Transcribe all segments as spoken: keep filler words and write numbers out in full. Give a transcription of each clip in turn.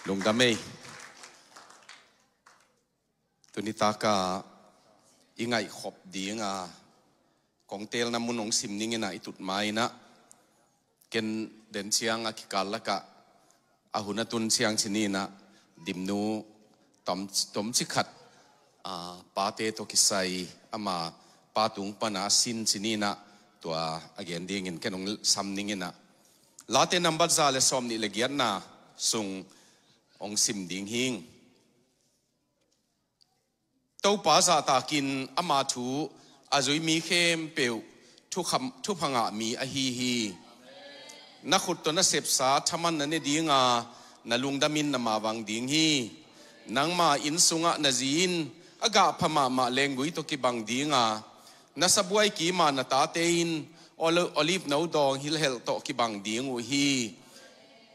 Lungdam ei. Tuni taka i ngaihkhop dinga kong teelna mun hong sim ninginah i tut mainah ken den ciang a kikal lakah a hun a tun ciang cininah dimnu tom, tomci khat, a, pate tawh kisai ama pa tung pana a sin cininah tua a gen dingin ken hong sam ninginah Late nambat za le sawm nih le giatna sung hong sim ding hing. Topa zahtakin ama thu a zui mi khempeuh thukham, thupha ngah mi ahi hi. Na khut tawh na sepsa thaman na ne dinga na lungdamin na mavang ding hi. Nangma inn sungah na zi in a gahpha mahmah lenggui tawh kibang dinga na sabuai kima na tate in oli-, olive no dawng hilhelh tawh kibang ding uh hi.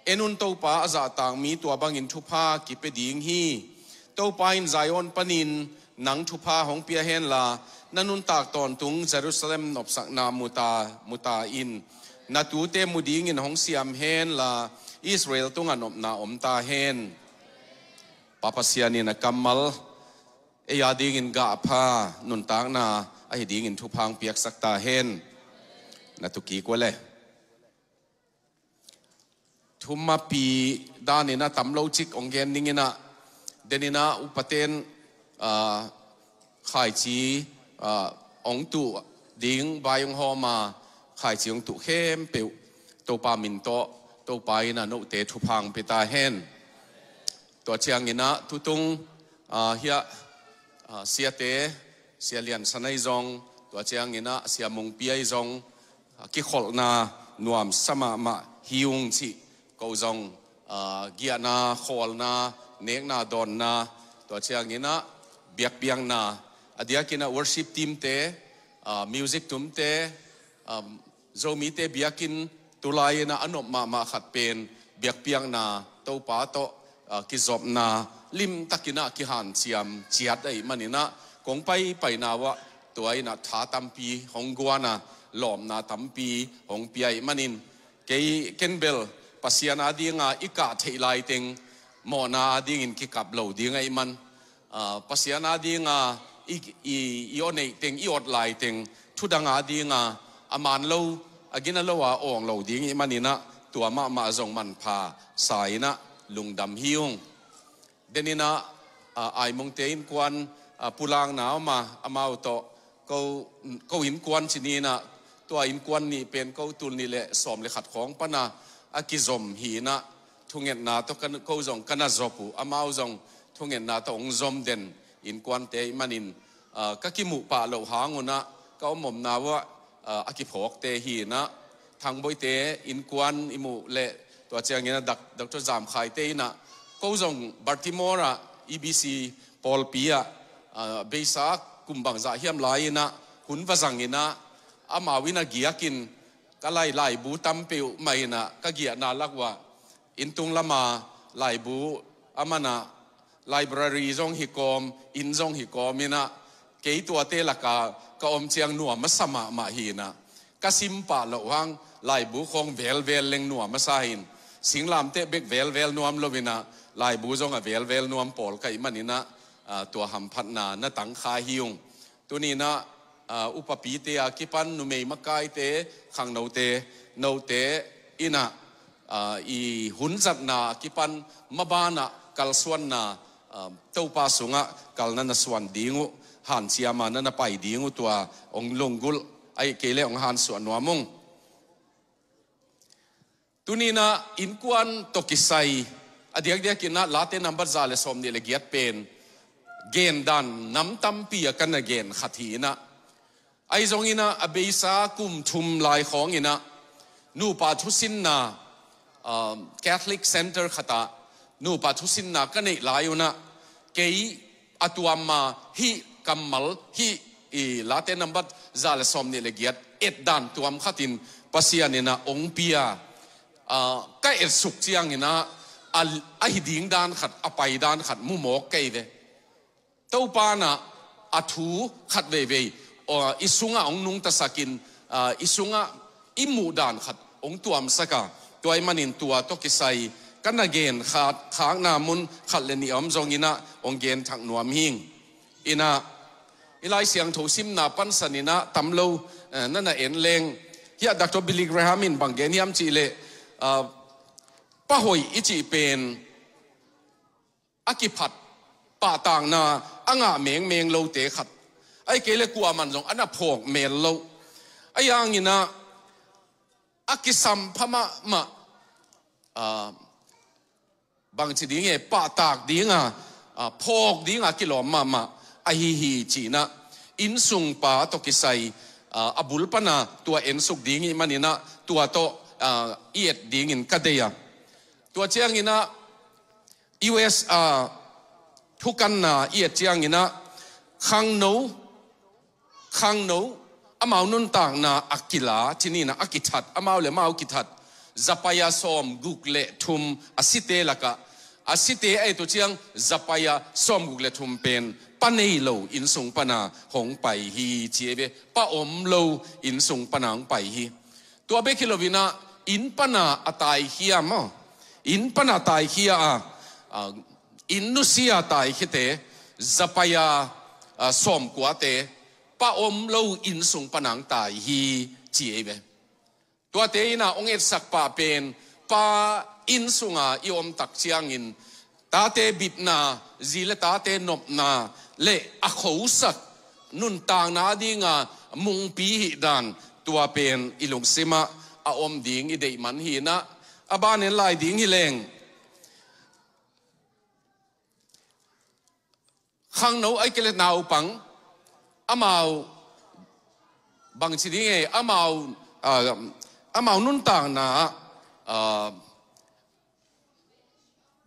En un, Topa a zahtak mi tua bangin thupha kipia ding hi. Topa in Zion panin nang thupha hong pia henla, na nuntak tawntung Jerusalem nopsakna muta, muta in na tute mu dingin hong siam henla, Israel tungah nopna om ta hen. Pa Pasian in a kammal ei a dingin gahpha nuntakna ahi dingin thupha hong piaksak ta hen. Na tukik ua le. Thumapi danin a tam lo cik hong gen ninginah deninah upaten, ah, khaici, ah, hong tuh ding vai hong hawma khaici hong tuh khempeuh Topa min tawh Topa in a note thupha hong pia ta hen. Tua cianginah tutung, ah, hiah, ah, siate, Sia Lian Sanai zong, tua cianginah Sia Mungpi ai zong, ah, kikholhna nuamsa mahmah hi ung cih ko zong, ah, giahna, khawlna, nekna, dawnna, tua cianginah biakpiakna, a diakinah worship team te, ah, music tumte, um, Zomite biakinn tulai inah a nop mahmah khat pen biakpiakna, Topa tawh, ah, kizopna, limtakinah kihanciam ciat ahih maninah kong paipaina uah tua inah tha tampi hong guana, lawpna tampi hong pia ahih manin kei ken bel Pasian a dinga i kah theih laiteng mawhna a dingin kikap lo ding ahih man, ah, Pasian a dinga i, i, i aw neih teng, i awt lai teng, thudang a dinga a man lo, a gina lo a awng lo ding i maninah tua mahmah zong manpha sa inah lungdam hi ung. Deninah, ah, Aimungte innkuan, ah, pulakna oma amau tawh ko, ko innkuan cininah tua innkuan nih pen ko tul nih le sawm le khat khawng pana a kizom hinah thungetna tawh kan, ko zong ka na zop uh, amau zong thungetna tawh hong zom den innkuante i manin, ah, ka kimuh pah loh hangunah ka omomna uah, ah, a kiphawkte hinah Thangboite innkuan i muh le tua cianginah Dak-, Doctor Zam Khaite inah ko zong Baltimore ah E B C pawlpi ah, ah, beisa kum bangzah hiam lai inah hun va zanginah amau inah giakin ka lai, laibu tam peuhmah inah ka giahna lak uah inntung lama laibu a manah library zong hi kawm, inn zong hi kawm inah kei tuate laka ka om ciang nuam a sa mahmah hinah ka simpah loh hang laibu khawng velvel leng nuam a sa hin singlamteh bek velvel nuam lo inah laibu zong a velvel nuam pawl ka hih maninah, ah, tua hamphatna na tangkha hi ung. Tuninah, ah, upapite a kipan numei makaite, khangnote, note inah, ah, i hunzatna a kipan mabanah kalsuanna, ah, Topa sungah kalna na suan ding uh, hanciama na na pai ding uh tua hong lunggulh ahih kei le hong hansuah nuam ung. Tuninah innkuan tawh kisai a diakdiakinah Late nambat za le sawm nih le giat pen gendan nam tampi a ka na gen khat hi inah ahi zonginah a beisa kum thum lai khawnginah nupa thusinna, um, Catholic Center khatah nupa thusinna ka neih lai unah kei a tuamma hih kammal hih i Late nambat za le sawm nih le giat etdan tuam khatin Pasian inah ong pia, ah, ka etsuk cianginah a, a hi ding dan khat, a pai dan khat mu mawk kei ve. Topa inah a thu khat veivei, ah, i sungah ong nungtasakin, ah, i sungah i muh dan khat ong tuamsaka tua i manin tua tawh kisai ka na gen khat khakna mun khat le nih a om zong inah hong gen thak nuam hing. Inah i Lai Siangtho simna pansan inah tam lo, eh, na na en leng, hiah Doctor Billy Graham in bang gen hiam cih leh, ah, pa hoih i cih pen a kiphat, pahtakna a ngah mengmeng lote khat, ahih kei leh kuaman zong a na phawk mel lo, ahi hang inah a kisam pha mahmah, ah, bangci ding e, pahtak dinga, ah, phawk dinga kilawm mahmah ahi hi ci inah, innsung pa tawh kisai, ah, a bul pana tua ensuk ding ih man inah tua tawh, ah, i et dingin ka deih a. Tua ciang inah U S A thukanna i et ciang inah khangno, khangno amau nuntakna a kila, ci ni inah a kithat, amau le amau kithat, zapaia sawmguk le thum a site lakah, a site a et uh ciang zapaia sawmguk le thum pen pa nei lo innsung pana hong pai hi ci ei ve. Pa om lo innsung pana hong pai hi. Tua bek hi lo inah inn pana a taikhia maw, inn pana taikhia a, a, inn nusia taikhiate, zapaia, a, sawmkuate, pa om lo innsung pana hong tai hi ci ei ve. Tuate inah hong etsak pah pen pa innsunga i om tak ciangin tate bitna, zi le tate nopna le a khosak, nuntakna dinga mungpi hih dan, tua pen i lungsimah a om ding i deih man hi inah, a ban en lai ding hi leng, khangno ahih kei leh naupang, amau bangci ding e, amau, ah, amau nuntakna, ah,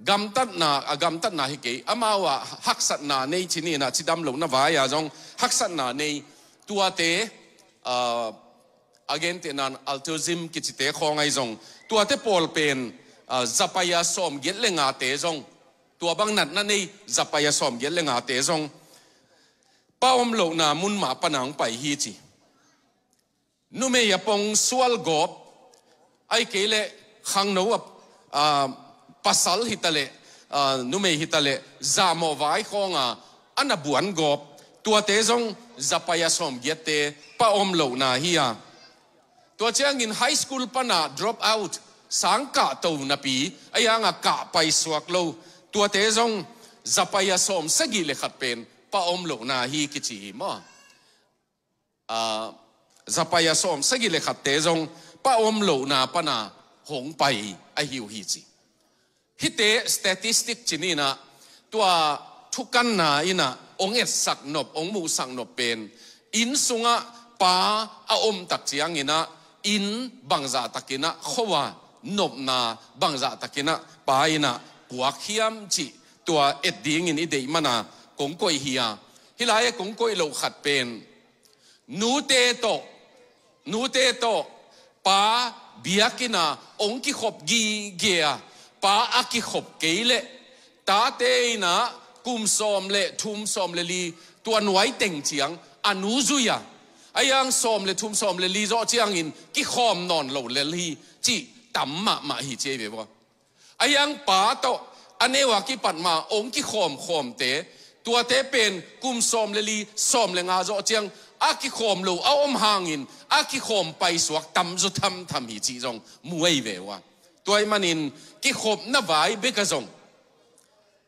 gamtatna, a gamtatna hi kei, amau ah haksatna nei, ci ni inah cidam lohna vai-a zong haksatna nei, tuate, ah, a gentehna in altruism kicite khawng ahi zong, tuate pawl pen, ah, zapaia sawmgiat le ngate zong, tua bang natna nei zapaia sawmgiat le ngate zong pa om lohna mun mah pana hong pai hi ci. Numei a pong sual gawp, ahih kei leh khangno a, ah, pasal hi ta leh, ah, numei hi ta leh zahmawh vai khawnga a na buan gawp, tuate zong zapaia sawmgiatte pa om lohna hi a. Tua ciangin high school pana drop out, sang kahto napi, ahi hanga kah paisuak lo, tuate zong zapaia sawmsagih le khat pen pa om lohna hi kici hi maw. Ah, zapaia sawmsagih le khatte zong pa om lohna pana hong pai ahi uh hi ci. Hihte statistic ci ni inah, tua thukanna inah hong etsak nop, hong muhsak nop pen, inn sungah pa a om tak ciang inah inn bangzah tak inah kho a, nopna bangzah tak inah pa inah puak hiam cih tua et dingin i deih mana kong koih hi a. Hih lai-ah kong koih loh khat pen, nute tawh, nute tawh pa biakinn ah hong kikhop gige a, pa a kikhop kei leh tate inah kum sawm le thum, sawm le li, tua nuai teng ciang a nu zui a, ahi hang sawm le thum, sawm le li zawh ciangin kikhawm nawn lo lel hi cih tam mahmah hi ci ei ve ua. Ahi hang pa tawh a neu a kipat ma hong kikhawmkhawmte, tuate pen kum sawm le li, sawm le nga zawh ciang a kikhawm lo a om hangin a kikhawm paisuak tamzaw thamtham hi cih zong mu ei ve ua. Tua ahih manin kikhopna vai bek a zong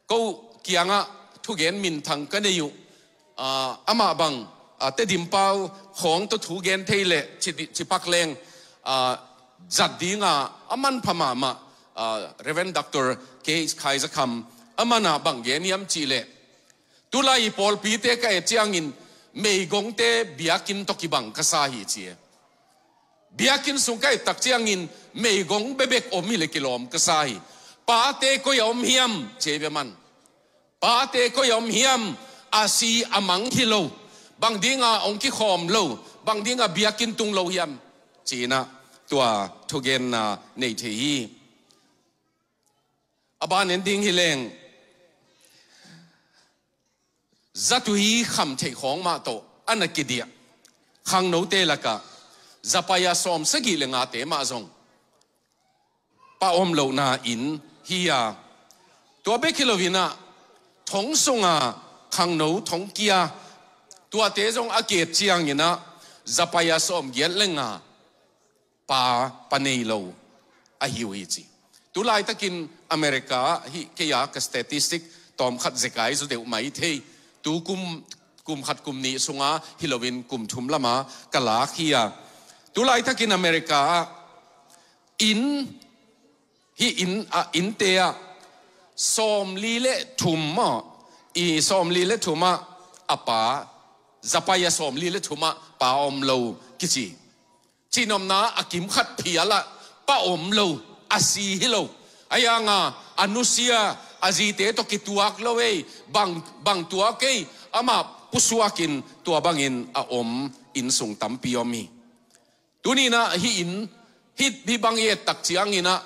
ko kiangah thugen minthang ka nei uh. Ah, amah bang, ah, Tedim pau khawng tawh thu gen thei leh ci, ci pak leng, ah, zat dinga a manpha mahmah, ah, Reverend Doctor K H Khai Za Kham, aman ah bang gen hiam cih leh, tulai i pawlpite ka et ciangin meigongte biakinn tawh kibang ka sa hi ci e. Biakinn sung ka et tak ciangin meigong bekbek om hi leh kilawm ka sa hi. Pate koi a om hiam ci ei ve man. Pate koi a om hiam, a si a mang hi lo. Bang dinga hong kikhawm lo, bang dinga biakinn tung lo hiam, ci inah tua thugenna nei thei hi. A ban en ding hi leng, zatui kham theih khawng mah tawh a na kidiah khangnote lakah zapaia sawmsagih le ngate mah zong pa om lohna inn hi a, tua bek hi loinah thong sunga khangno thong kia tuate zong a ki-et cianginah zapai a sawmgiat le nga pa, pa nei lo ahi uh hi ci. Tulaitakin America ah hih kei a ka statistic tawmkhat zekai zaw deuh mai thei. Tu kum, kum khat kum nih sunga hi loin kum thum lama ka lak hi a, tulaitakin America ah inn, hih inn, a, innte ah sawmli le thum maw, i sawmli le thum ah a pa, zapai a sawmli le thum ah pa om lo kici. Cihnopna a kim khat phial ah pa om lo, a si hi lo. Ahi hanga a nusia, a zite tawh kituak lo ei, bang, bang tuak ei, amah pusuakin tua bangin a om inn sung tampi om hi. Tuninah hih inn, hih, hih bang i et tak cianginah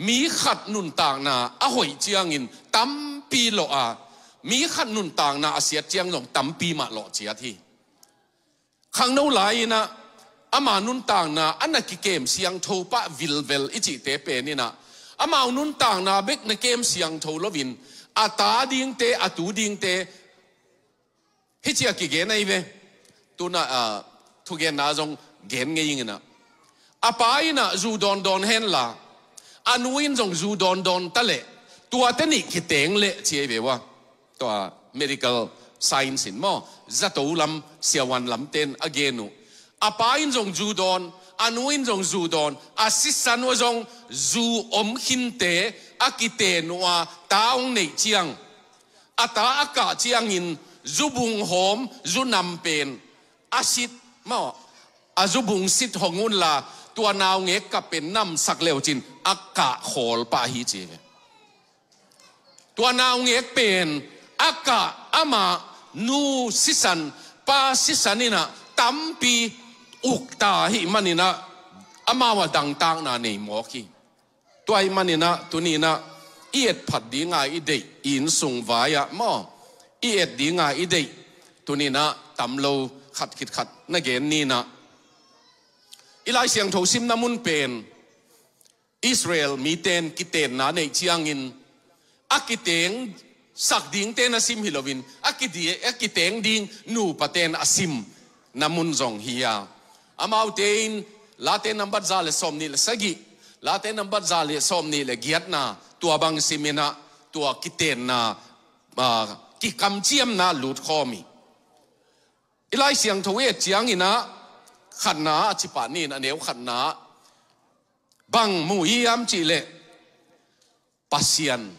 mi khat nuntakna a hoih ciangin tampi lawh a, mi khat nuntakna a siat ciang zong tampi mah lawh ciat hi. Khangno lai-inah ama nuntakna a na kikem siangtho pah vilvel i cihte peninah amau nuntakna bek na kem siangtho loin a ta dingte, a tu dingte, hih ci a kigen ahi ve. Tunah, ah, thugenna zong gen ngei inginah, a pa inah zu dawndawn henla a nu in zong zu dawndawn ta leh tuate nih kiteng leh ci ahi ve ua. Tua medical science in maw, zato lam, siavuan lamten a gen uh. A pa in zong zu dawn, a nu in zong zu dawn, a sisan uh zong zu om khinte a kiten uh a ta hong neih ciang, a ta a kah ciangin zubung hawm, zu nam pen a sit maw, a zubung sit hong unla tua naungek kah pen namsak leucin a kah khawl pah hi ci ve. Tua naungek pen a kah amah nu sisan, pa sisan inah tampi ukta ahih maninah amau a dangtakna nei mawk hi. Tua ahih maninah tuninah i et phat dinga i deih, i inn sung vai-ah maw, i et dinga i deih tuninah tam lo khat khit khat na gen ninah, i Lai Siangtho simna mun pen Israel miten kitenna neih ciangin a kiteng sak dingte na sim hi loin a kidi-, a kiteng ding nupaten a simna mun zong hi a. Amaute in Late nambat za le sawmnih le sagih, Late nambat za le sawmnih le giatna, tua bang siminah tua kitenna, ah, kikamciamna lutkhawm hi. I Lai Siangtho i et cianginah khatna a cipah nin a neu khatna bang mu hiam cihleh Pasian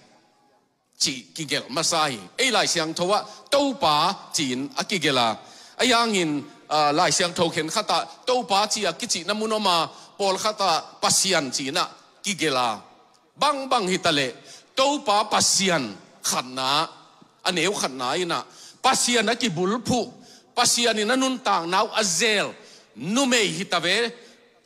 cih kigelh masa hi. Ei Lai Siangtho ah Topa ci-in a kigelh a, ahi hangin, ah, Lai Siangtho khenkhatah Topa ci a kicihna mun om a, pawlkhatah Pasian ci-in a kigelh a. Bangbang hitaleh Topa Pasian khatna, a neu khatna inah Pasian a kibulphuh, Pasian in a nuntakna uh a zel numei hita ve,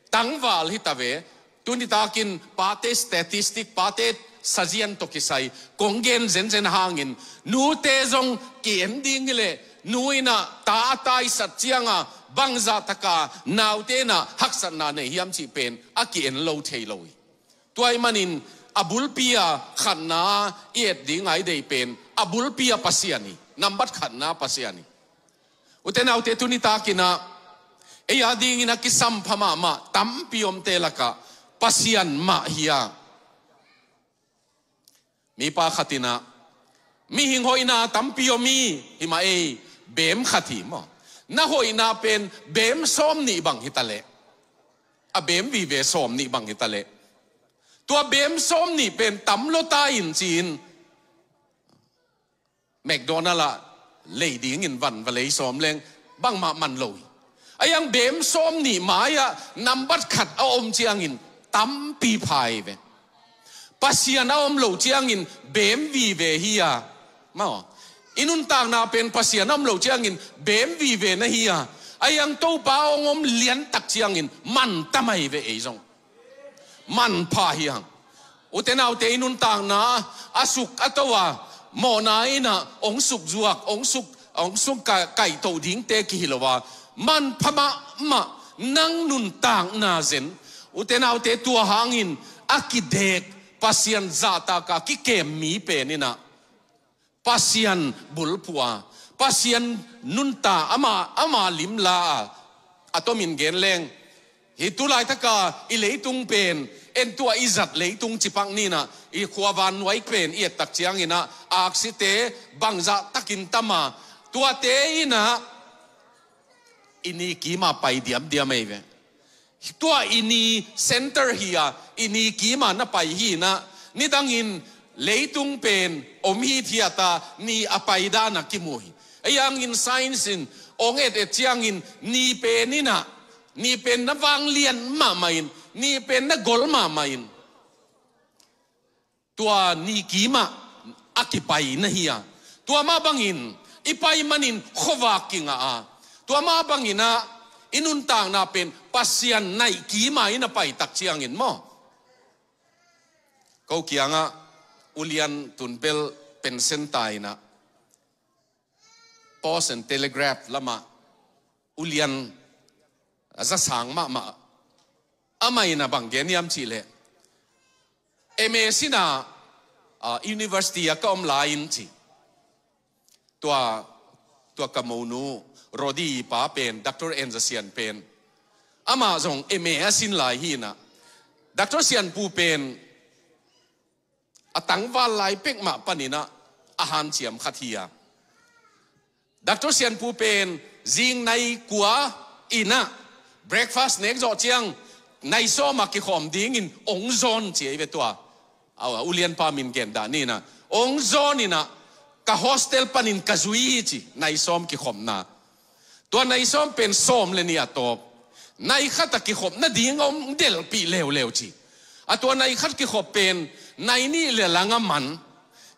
tangval hita ve. Tunitakin pate statistic, pate sazian tawh kisai kong gen zenzen hangin nute zong ki-en ding hileh nu inah ta a taisat cianga bangzah taka naute inah haksatna nei hiam cih pen a ki-en lo thei lo hi. Tua ahih manin a bulpi a khatna i et dinga i deih pen a bulpi a Pasian hi, nambat khatna Pasian hi. Ute naute, tunitakinah ei a dingin a kisampha mahmah tampi omte lakah Pasian mah hi a. Mipa khatinah mihing hoihna tampi om hi, himah ei beem khat hi maw. Na hoihna pen beem sawmnih bang hitaleh, a beem vive sawmnih bang hitaleh, tua beem sawmnih pen tam lota in ci-in McDonald ah lei dingin van va lei sawm leng bangmah man lo hi. Ahi hang beem sawmnih mai-ah nambat khat a om ciangin tampi pha hi ve. Pasian a om lo ciangin beem vive hi a. Maw, i nuntakna pen Pasian a om lo ciangin beem vive na hi a. Ahi hang Topa hong om liantak ciangin man ta mai ve ei zong. Manpha hi hang. Ute naute, i nuntakna a suk a to a, mawhna inah hong suk zuak, hong suk, hong suk ka-, kaihtoh dingte kihi lo a, manpha mahmah nang nuntakna zen. Ute naute, tua hangin a kidek Pasian zahtaka kikem mi pen in ah Pasian bulphuh a, Pasian nuntak ama, ama limla a, a tomin gen leng, hih tu laitaka i leitung pen, en tua i zat leitung cipak ni in ah, i khua vannuai pen i et tak ciangin ah, aksite bangzah takin tam a, tuate in ah i ni kim a pai diamdiam ei ve. Tua i ni center hi a, i ni kim a na pai hi in ah, nidangin leitung pen om hithiat a, ni a pai dan a kimu hi. Ahi hangin science in ong et et ciangin ni pen in ah, ni pen na vanglian mahmah in, ni pen na gol mahmah in, tua ni kim ah a kipai na hi a, tua mah bangin i pai manin khuavak kingah a, tua mah bangin ah i nuntakna pen Pasian naih kim a i na pai tak ciangin maw. Ko kiangah ulian tunbel pension ta in ah, Post and Telegraph lamah ulian a za sang mahmah, amah in ah bang gen hiam cih leh, M A sin a, ah, university a ka om lai in ci. Tua, tua ka monu Rodi pa pen, Doctor Enza Sian pen, amah zong M A a sin lai hi in ah, Doctor Sian Pu pen a tangval lai pek mah panin ah a hanciam khat hi a. Doctor Sian Pu pen zing nai kua in ah breakfast nek zawh ciang nai sawm a kikhawm dingin ong zawn ci ei ve tua. Au, a ulian pa min gen dah ni in ah, ong zawn in ah ka hostel panin ka zui hi ci, nai sawm kikhopna. Tua nai sawm pen sawm le nih a tawp. Nai khat a kikhop nading om delhpih leuleu ci. A tua nai khat kikhop pen nai nih le lang a man.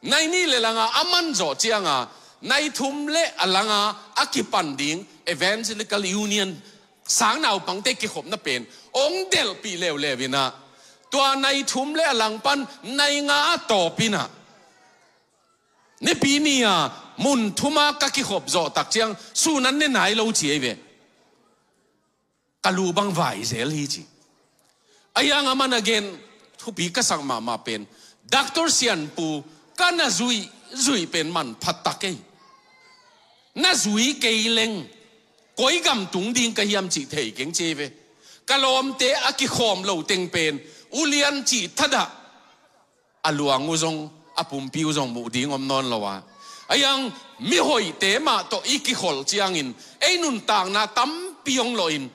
Nai nih le lang a a man zawh ciang a, nai thum le a lang a a kipan ding Evangelical Union sangnaupangte kikhopna pen ong delhpih leuleu in ah, tua nai thum le a lang pan nai nga a tawp in ah, Nipi ni a mun thum a ka kikhop zawh tak ciang sun an ne nai lo ci ei ve. Ka lu bang vai zel hi ci. Ahi hang aman a gen thupi ka sak mahmah pen, Doctor Sian Pu ka na zui, zui pen manpha tak ei. Na zui kei leng koi gam tung ding ka hiam cih thei keng ci ei ve. Ka lawmte a kikhawm lo teng pen ulian cih thadah a luang uh zong, a pumpi uh zong muh ding om nawn lo a. Ahi hang mihoihte mah tawh i kikholh ciangin ei nuntakna tampi ong lawh in,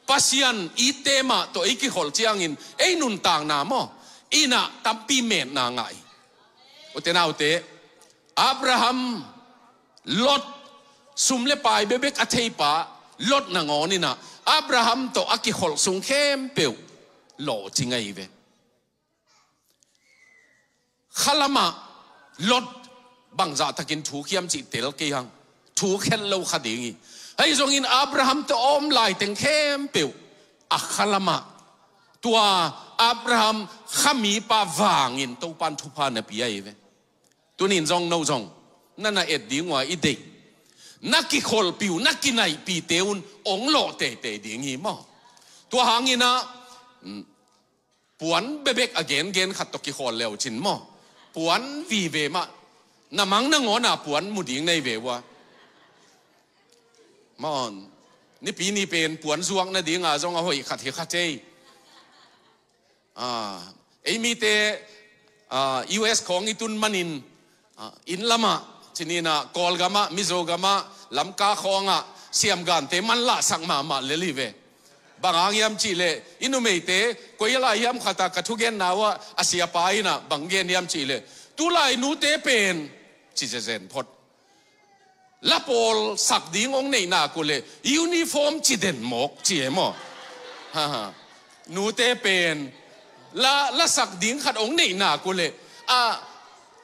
Pasian itte mah tawh i kikholh ciangin ei nuntakna maw, in ah tampi metna ngah hi. Ute naute, Abraham, Lot, sum le pai bekbek a theipa Lot nangawn in ah Abraham tawh a kikholh sung khempeuh lawhcing ahi ve. Khalam ah Lot bangzah takin thuk hiam cih tel kei hang. Thuk het lo kha ding hi. Ahi zongin Abraham tawh a om lai teng khempeuh a khalam ah tua Abraham khamipa vangin Topan thupha na pia ahi ve. Tunin zong no zong na na et ding uh a i deih, na kikholhpih uh, na kinaihpihte un ong lawh teitei ding hi maw. Tua hangin ah, mm, puan bekbek a gengen khat tawh kikhawl le uh cin maw. Puan vive mah, na mang nangawn a puan mu ding nei ve uh a. Maw, Nipi ni pen puan zuak nading a zong a hoih khat hi kha thei. Ah, ei mite, ah, U S khawng i tun manin, ah, inn lamah, ci ni in ah, Kawlgam ah, Mizo gam ah, Lamka khawng ah siamgante manlahsak mahmah lel hi ve. Bang hang hiam cih leh, i numeite koi lai hiam khat ah ka thugenna uh ah a siapa in ah bang gen hiam cih leh, tulai nute pen ci zezen phot. La pawl sak ding ong neih nak uh leh uniform ci den mawk ci e maw. Ha, ha. Nute pen la, la sak ding khat ong neih nak uh leh, a,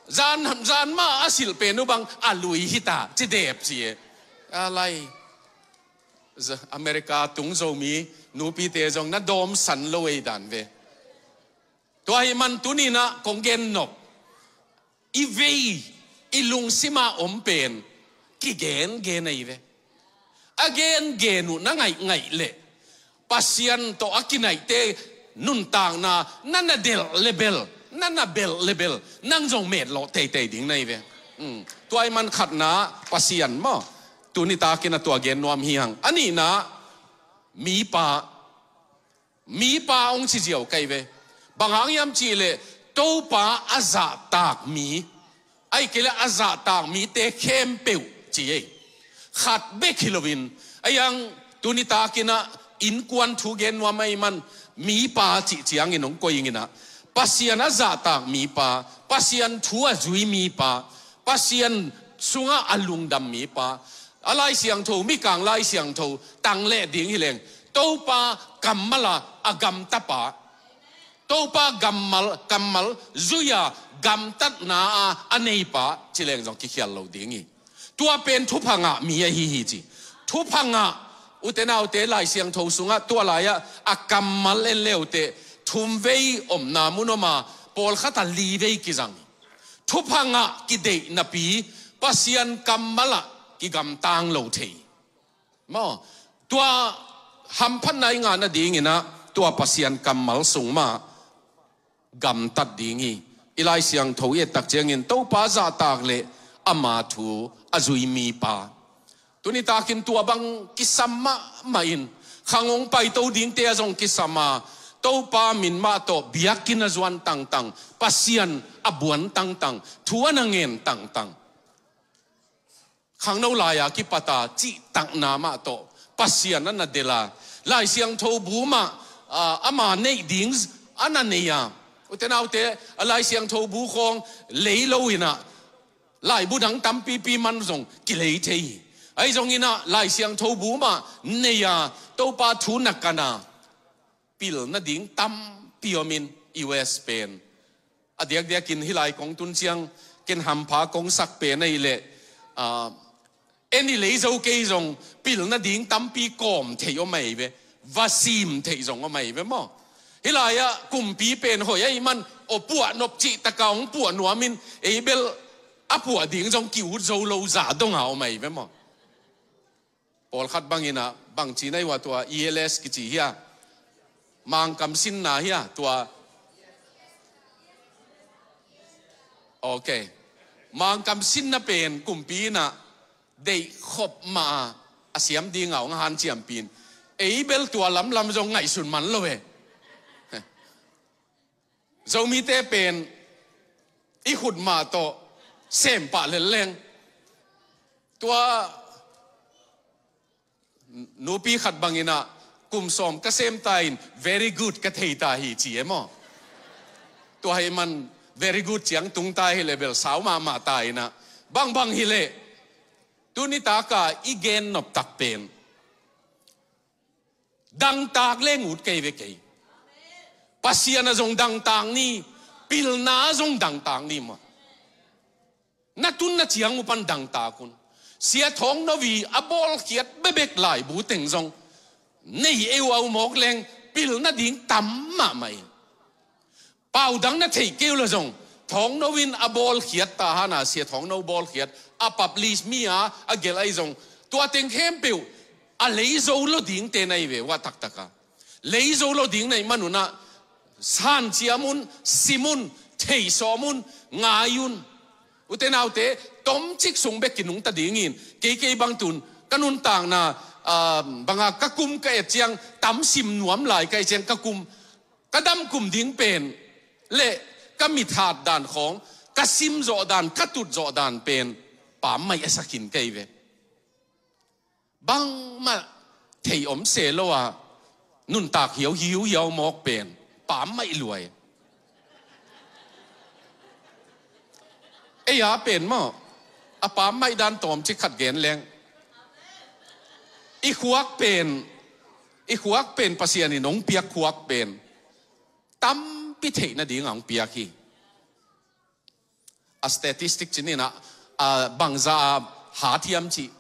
zan, zan mah a silh pen uh bang a lui hi ta ci dep ci e. A lai. Za-, America tung Zomi nupite zong na dawm san lo ei dan ve. Tua ahih man tuni in ah kong gen nop, i vei, i lungsim a om pen kigengen ahi ve. A gengen uh na ngaihngaih leh Pasian tawh a kinaihte nuntakna na na delh le bel na na belh le belh, nang zong metlawh teitei ding na hi ve. Hmm. Tua ahih man khatna Pasian maw. Tuni takin a tua gen nuam hi hang. A nihna, mipa. Mipa hong ci ziau ka hi ve. Bang hang hiam cih leh Topa a zahtak mi, ahih kei leh a zahtak mite khempeuh ci ei. Khat bek hi loin, a hiang tuni takin ah innkuan thu gen nuam ahih man mipa cih ciangin hong koih ing in ah, Pasian a zahtak mipa, Pasian thu a zui mipa, Pasian sungah a lungdam mipa, a Lai Siangtho, Mikang Lai Siangtho tang leh ding hi leng, Topa kammal a a gamtapa, Topa kammal, kammal zui a gamtatna a a neipa ci leng zong kikhial lo ding hi. Tua pen thupha ngah mi ahi hi ci. Thupha ngah, ute naute, Lai Siangtho sungah tua lai-ah a kammal en le uh teh, thumvei omna mun om a, pawlkhat ah livei kizang hi. Thupha ngah kideih napi Pasian kammal ah kigamtang lo thei. Maw, tua hamphatna i ngah nadingin ah tua Pasian kammal sung mah gamtat ding hi. I Lai Siangtho i et tak ciangin Topa zahtak leh ama thu a zui mipa. Tuni takin tua bang kisam mahmah in, khang hong paito dingte ah zong kisam a, Topa min mah tawh biakinn a zuan tangtang, Pasian a buan tangtang, thu a na ngen tangtang. Khangno lai-a kipat a cihtakna mah tawh Pasian a na delh a, Lai Siangtho bu mah, ah, ama neih ding a na nei a. Ute naute, a Lai Siangtho bu khawng lei lo in ah, laibu dang tampipi man zong kilei thei hi. Ahi zongin ah Lai Siangtho bu mah nei a, Topa thu na kan a, pilna ding tampi om in, U S pen a diakdiakin hih lai kong tun ciang ken hampha kong sak pen ahih leh, ah, en i lei zo kei zong pilna ding tampi kawm theih om ahi ve, va sim theih zong om ahi ve maw. Hih lai-ah kumpi pen hoih ahih man aw puah nop cih tak a hong puah nuam in, ei bel a puah ding zong ki-ut zo lo zah dong a om ahi ve maw. Pawlkhat bangin ah, bang ci na hi uh a, tua E L S kici hi a, Mangkam sinna hi a, tua. Ok. Mangkam sinna pen kumpi in ah deih khop mah a, a siam ding a hong hanciampih in, ei bel tua lamlam zong ngaihsun man lo e. Zomite pen i khut mah tawh sem pah lel leng. Tua nupi khat bangin ah, kum sawm ka sem ta in, very good ka thei ta hi ci e maw. Tua ahih man very good ciang tung ta hi leh bel sau mahmah ta in ah, bangbang hi leh tuni tak a i gen nop tak pen dangtak leng ut kei ve kei. Pasian ah zong dangtak ni, pilna ah zong dangtak ni maw. Na tunna ciang uh pan dangtak un. Sia Thawng No in a bawlkhiat bekbek laibu teng zong nei ei uh a, uh mawk leng pilna ding tam mahmah in. Pau dang na theih kei uh leh zong, Thawng No in a bawlkhiat, Tahan a Sia Thawng No bawlkhiat, a publish mi a a gelh ahi zong, tua teng khempeuh a lei zo lo dingte na hi ve uh a, taktak a. Lei zo lo ding na hih man un ah, hanciam un, sim un, theih sawm un, ngai un. Ute naute, tomcik sung bek kinungta ding in, kei, kei bang tun ka nuntakna, ah, bang a ka kum ka et ciang, tam sim nuam lai ka hih ciang ka kum, ka dam kum ding pen leh ka mit hat dan khawng, ka sim zawh dan, ka tut zawh dan pen pammaih a sa khin ka hi ve. Bangmah thei om se lo a, nuntak hiauhiau, hiau mawk pen pammaih lua hi. Ei a pen maw, a pammaih dan tawmcik khat gen leng. I khuak pen, i khuak pen Pasian in hong piak khuak pen tampi theih nading a hong piak hi. A statistic ci ni in ah, a bangzah a hat hiam cih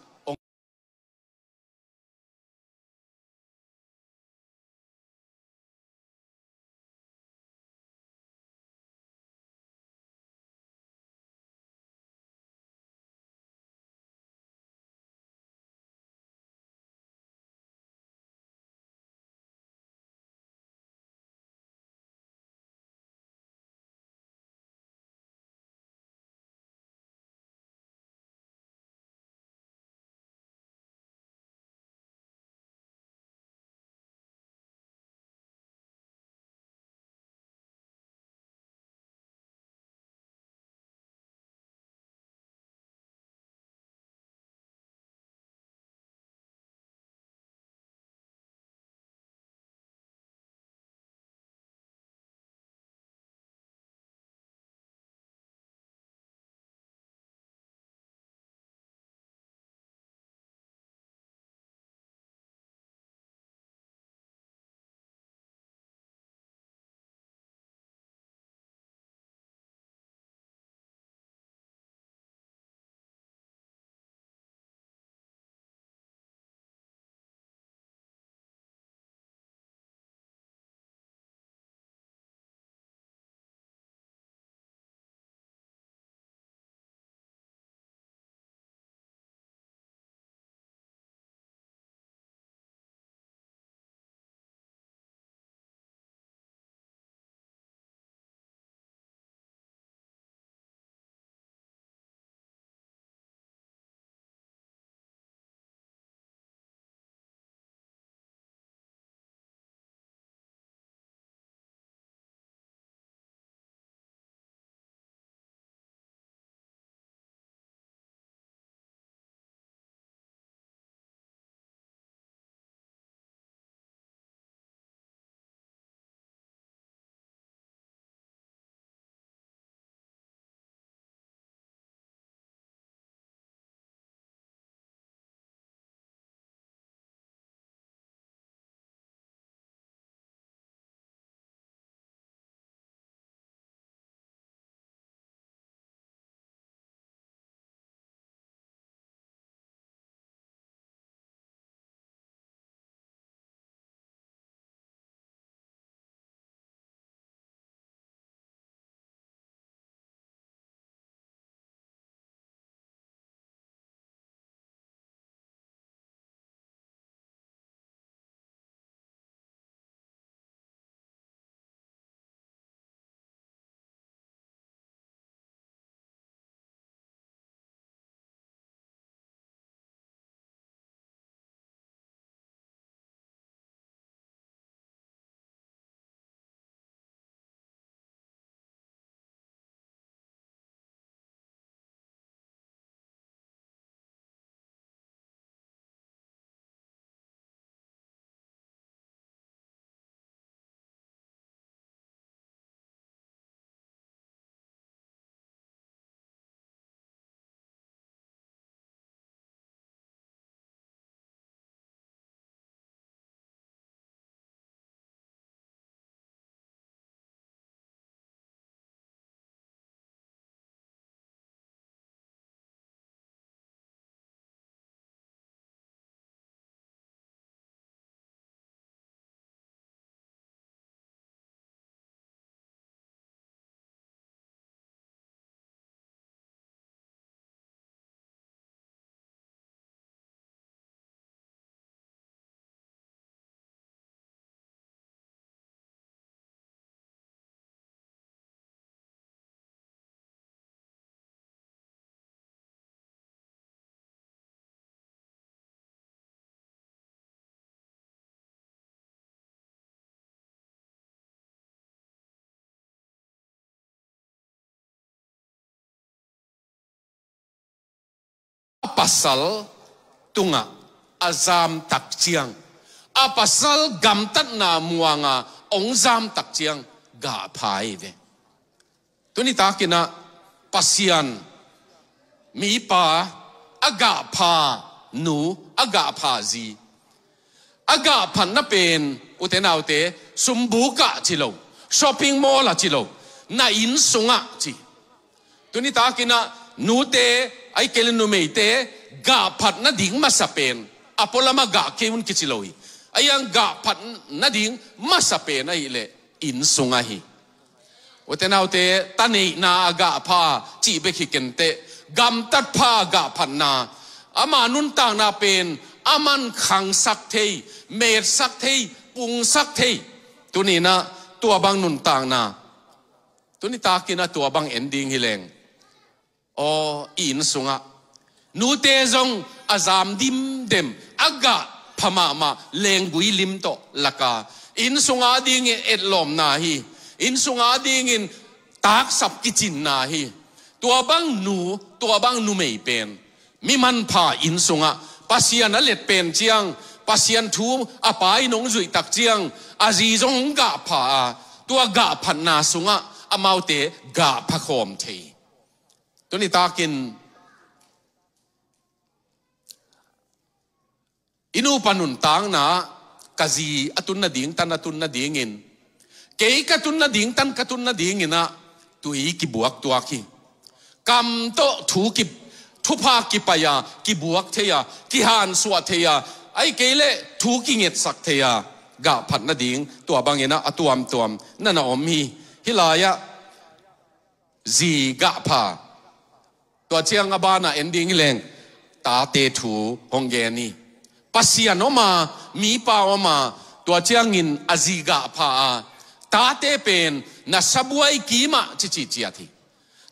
pasal tungah a zam tak ciang, a pasal gamtatna muanga hong zam tak ciang gahpha hi ve. Tuni takin ah Pasian mipa a gahpha nu, a gahpha zi, a gahphatna pen, ute naute, sumbuk ah ci lo, shopping mall ah ci lo, na inn sungah ci. Tuni takin ah nute, ahih kei leh numeite gahphat nading masa pen a pualam ah gah kei un kici lo hi. Ahi hang gahphat nading masa pen ahih leh inn sungah hi. Ute naute, ta neihna a gahpha cih bek hi kei inteh, gamtat pha a gahphatna, ama nuntakna pen aman khangsak thei, metsak thei, pungsak thei. Tuni-in ah tua bang nuntakna, tuni takin ah tua bang en ding hi leng, aw, i inn sungah nute zong a zam dimdem, a gahpha mahmah, lenggui lim tawh lak a, inn sungah dingin etlawmna hi, inn sungah dingin taksap kicinna hi. Tua bang nu, tua bang numei pen mi manpha inn sungah Pasian a let pen ciang, Pasian thu a pa in hong zuih tak ciang, a zi zong hong gahpha a, tua gahphatna sungah amaute gahpha khawm thei. Tuni takin i nupa nuntakna, ka zi a tun nading, tan a tun nadingin, kei ka tun nading, tan ka tun nadingin ah tui kibuak tuak hi. Kam tawh thu ki, thupha kipai a, kibuak thei a, kihansuah thei a, ahih kei leh thu kingetsak thei a, gahphat nading tua bangin ah a tuamtuam na na om hi. Hih lai-ah zi gahpha. Tua ciang a banah en ding hi leng, tate thu hong gen hi. Pasian om a, mipa om a, tua ciangin a zi gahpha a, tate pen na sabuai kim ah ci ci ciat hi.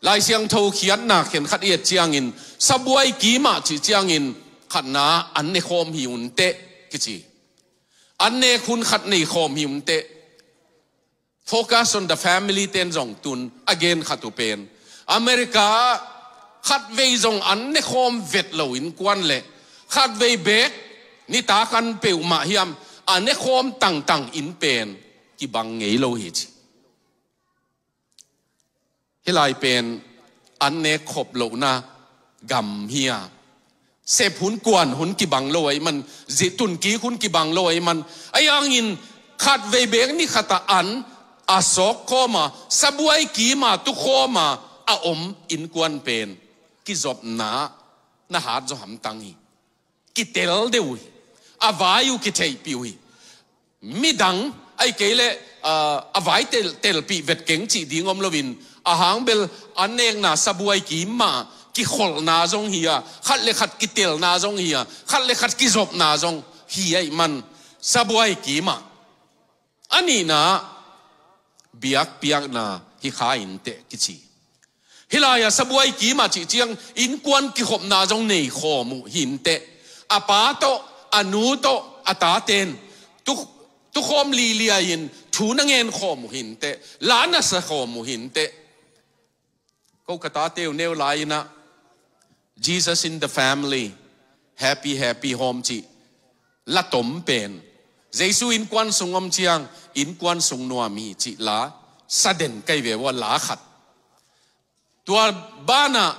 Lai Siangtho khiatna khen khat i et ciangin, sabuai kim ah cih ciangin khatna an nekhawm hi un teh kici. An nek hun khat nei khawm hi un teh. Focus on the Family ten zong tun a gen khat uh pen, America ah khatvei zong an nekhawm vet lo innkuan leh khatvei beek nitak an peuhmah hiam a nekhawm tangtang inn pen kibang ngei lo hi ci. Hih lai pen an nek khop lohna gam hi a, sep hun kuan hun kibang lo ahih man, zi tun kik hun kibang lo ahih man, ahi hangin khatvei beek ni khat ah an a sawk khawm a, sabuai kim a tu khawm a, a om innkuan pen kizopna na hat zaw hamtang hi. Kitel deuh uh hi. A vai uh kitheihpih uh hi. Midang ahih kei leh, ah, a vai tel, telpih vet keng cih ding om loin, a hang bel an nekna sabuai kim ah kikholhna zong hi a, khat le khat kitelna zong hi a, khat le khat kizopna zong hi ahih man, sabuai kim ah. A nihna, biakpiakna hi kha in teh kici. Hih lai-ah sabuai kim ah cih ciang innkuan kikhopna zong nei khawm uh hi in teh. A pa tawh, a nu tawh, a taten tu, tukhawm lilia in thu na ngen khawm uh hi in teh. La na sa khawm uh hi in teh. Ko ka tate uh neu lai-in ah, Jesus in the Family, Happy Happy Home cih la tom pen, Jesu innkuan sung om ciang innkuan sung nuam hi cih la sa den ka hi ve ua, la khat. Tua banah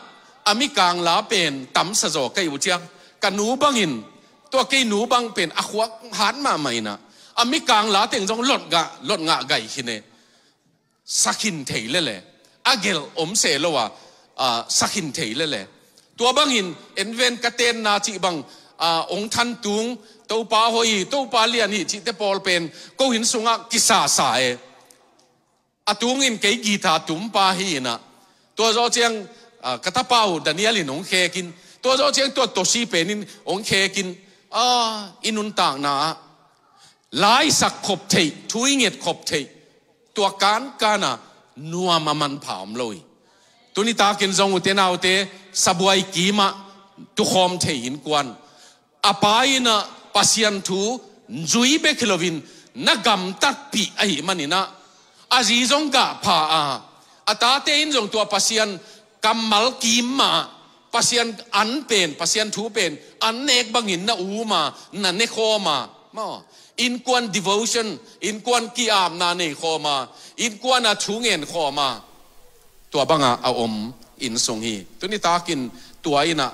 a mikang la pen tamsa zaw ka hi uh ciang, ka nu bangin, tua kei nu bang pen a khuak hat mahmah in ah, a mikang la teng zong lot ngah, lot ngah gai khin e. Sa khin thei lele, a gelh om se lo a, a, sa khin thei lele. Tua bangin en ven, ka tenna cih bang, a, ong than tung, Topa hoih hi, Topa lian hi cihte pawl pen ko inn sungah kisasa e. A tungin kei guitar tumpa hi in ah, tua zawh ciang, a, ka tapa uh Daniel in ong khekin, tua zawh ciang tua Toshi pen in ong khekin, a, i nuntakna ah laisak khop theih, thu i nget khop theih, tua kankan a nuam a manpha om lo hi. Tuni takin zong, ute naute, sabuai kim ah tukhawm thei innkuan, a pa in ah Pasian thu zui bek hi loin na gamtatpih ahih manin ah, a zi zong gahpha a, a tate in zong tua Pasian kammal kim ah Pasian an pen, Pasian thu pen an nek bangin na um a, na nekhawm a, maw, innkuan devotion, innkuan ki-apna neikhawm a, innkuan a thu ngenkhawm a, tua banga a om inn sung hi. Tuni takin tua innah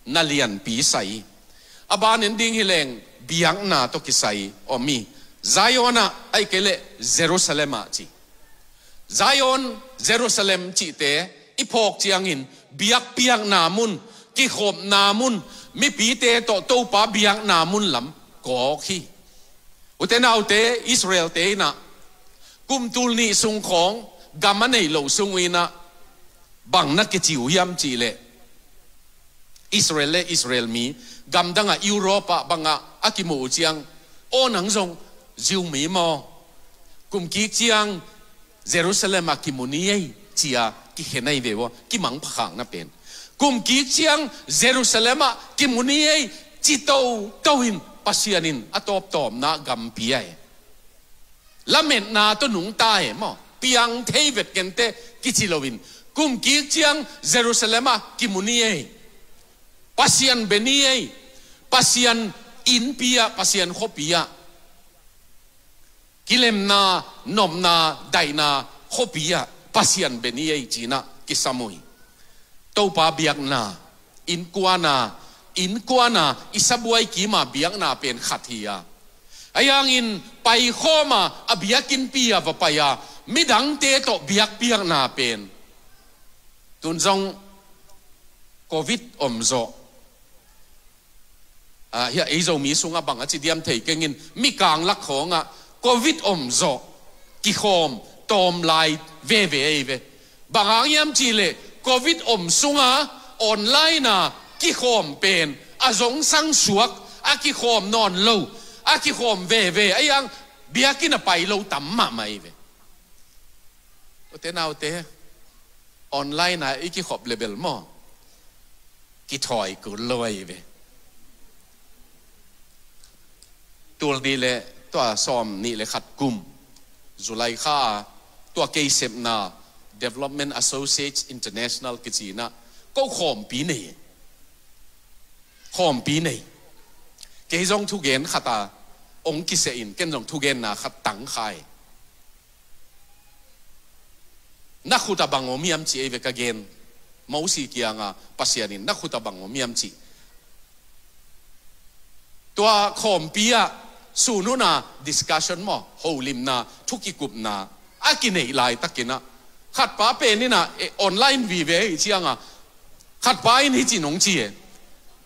na lianpi sa hi. A ban en ding hi leng biakna tawh kisai om hi. Zion ah, ahih kei leh Jerusalem ah ci. Zion, Jerusalem cihte i phawk ciangin biakpiakna mun, kikhopna mun, mipite tawh Topa biakna mun lam kawk hi. Ute naute, Israelte innah kum tul nih sung khawng gam a neih loh sung uh innah bang na kici uh hiam cihleh, Israel le Israel mi gamdangah Europe ah bangah a kimuh uh ciang, aw nang zong Jew mi maw, kum kik ciang Jerusalem ah kimu ni ei, ci-a kikhen ahi ve ua, kimang phakhakna pen. Kum kik ciang Jerusalem ah kimu ni ei, ci toto in Pasian in a tawptawpna gampi ahi. Lametna tawh nungta e maw, piang thei vet kente kici loin, kum kik ciang Jerusalem ah kimu ni ei, Pasian be ni ei, Pasian innpi ah, Pasian khuapi ah, kilemna, nopna, daihna khuapi ah Pasian be ni ei, ci-inah kisam uh hi. Topa biakna, innkuana, innkuana i sabuai kima biakna pen khat hi a, ahi hangin paikhawma a biakinnpi a va pai a, midangte tawh biakpiakna pen. Tun zong Covid om zawh, ah, hia ei Zomi sungah bang a ci diam thei kengin, Mikang lak khawngah Covid om zawh kikhawm tawm lai veve ei ve. Bang hang hiam cihleh Covid om sunga online a kikhawm pen a zongsang suak, a kikhawm nawn lo, a kikhawm veve, ahi hang biakinn a pai lo tam mahmah ei ve. Ute naute, online a i kikhop lebel maw, kithawi kul lo ahi ve. Tul nih le tua sawm nih le khat kum July kha a, tua kei sepna Development Associates International kici-inah ko khawmpi nei. Khawmpi nei. Kei zong thugen khat a ong kiseh in, ken zong thugenna khat tang kha e. Na khut a bang om hiam ci ei ve ka gen. Mosi kianga Pasian in na khut a bang om hiam ci. Tua khawmpi ah sun hun a discussion maw, holimna, thu kikupna a kineih laitakinah, khatpa pen innah, eh, online vive hi cianga, khatpa in hih ci nong ci e.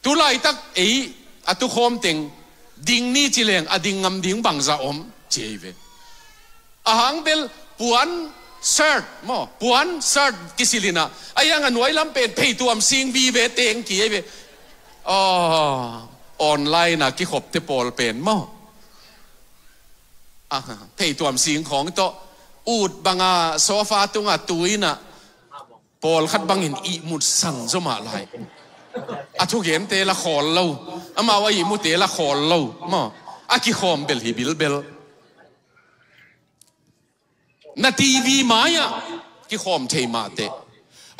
Tu laitak ei a tukhawm teng ding ni ci leng a ding ngam ding bangzah om ci ei ve. A hang bel puan shirt maw, puan shirt kisil inah, ahi hang a nuai lam pen pheituam sing vive teng ki ei ve. Aw, online a kikhopte pawl pen maw, ah, pheituam sing khawng tawh ut banga sofa tunga tu inah, pawlkhat bangin ihmut san zaw mah lai. A thugente la khawl lo, amau a ihmute la khawl lo maw, a kikhawm bel hi bilbel. Na TV mai-ah kikhawm thei mahteh.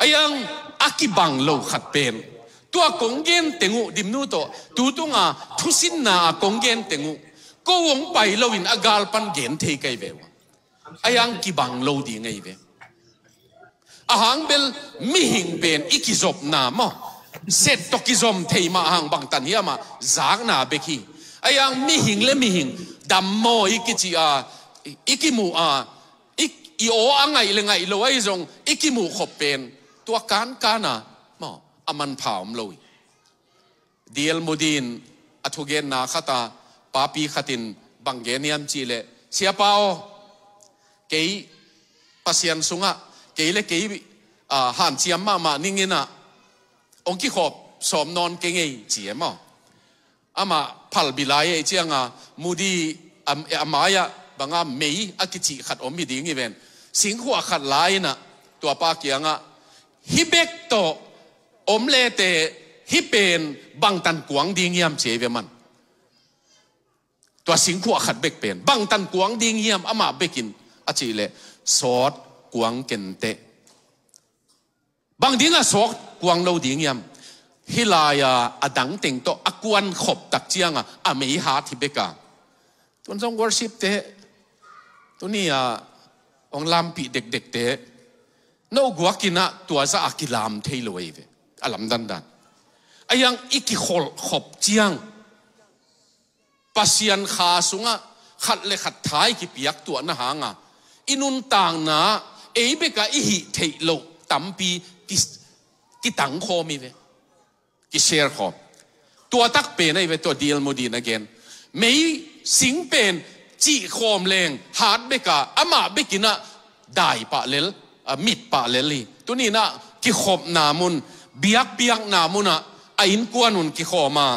Ahi hang a kibang lo khat pen, tua kong gen teng uh, Dimnu tawh tu tunga thusinna a kong gen teng uh, ko hong pai loin a gal pan gen thei ka hi ve uh. Ahi hang kibang lo ding ahi ve. A hang bel mihing pen i kizopna maw, set tawh kizom thei mah a hang bangtan hiamah zakna bek hi. Ahi hang mihing le mihing dammaw i kici a, i kimuh a, i, i aw a ngaih le ngaih lo ahi zong i kimuh khop pen tua kankana maw, a manpha om lo hi. D L Moody in a thugenna khata papi khatin bang gen hiam cihleh, Siapa aw, kei Pasian sungah kei le kei, ah, hanciam mahmah ninginah hong kikhawp sawm nawn kei ngei ci e maw. Amah phalbi lai ei cianga Moody a, a mai-ah banga mei a kicih khat om hi ding hi ven. Singkhuah khat lai inah tuapa kiangah, hih bek tawh om lete hih pen bangtan kuang ding hiam ci ei ve man. Tua singkhuah khat bek pen bangtan kuang ding hiam amah bekin a cihleh, sawt kuang kenteh. Bang dingah sawt kuang lo ding hiam? Hih lai-a a dang teng tawh a kuan khop tak cianga a mei hat hi beka. Tun zong worship te, tuni a hong lampih dekdek te, no guakinah tua zah a kilam thei lo ei ve. A lamdandan a hiang i kikholh khop ciang Pasian kha sungah khat le khat tha i kipiak tuahna hanga i nuntakna ei beka i hih theih loh tampi ki, kitangkhawm i ve. Kishare khawm. Tua tak pen ahi ve tua D L Moody na gen. Mei sing pen cih khawm leng hat beka amah bekinah dai pah lel, a mit pah lel hi. Tuninah kikhopna mun, biakpiakna munah a innkuan un kikhawma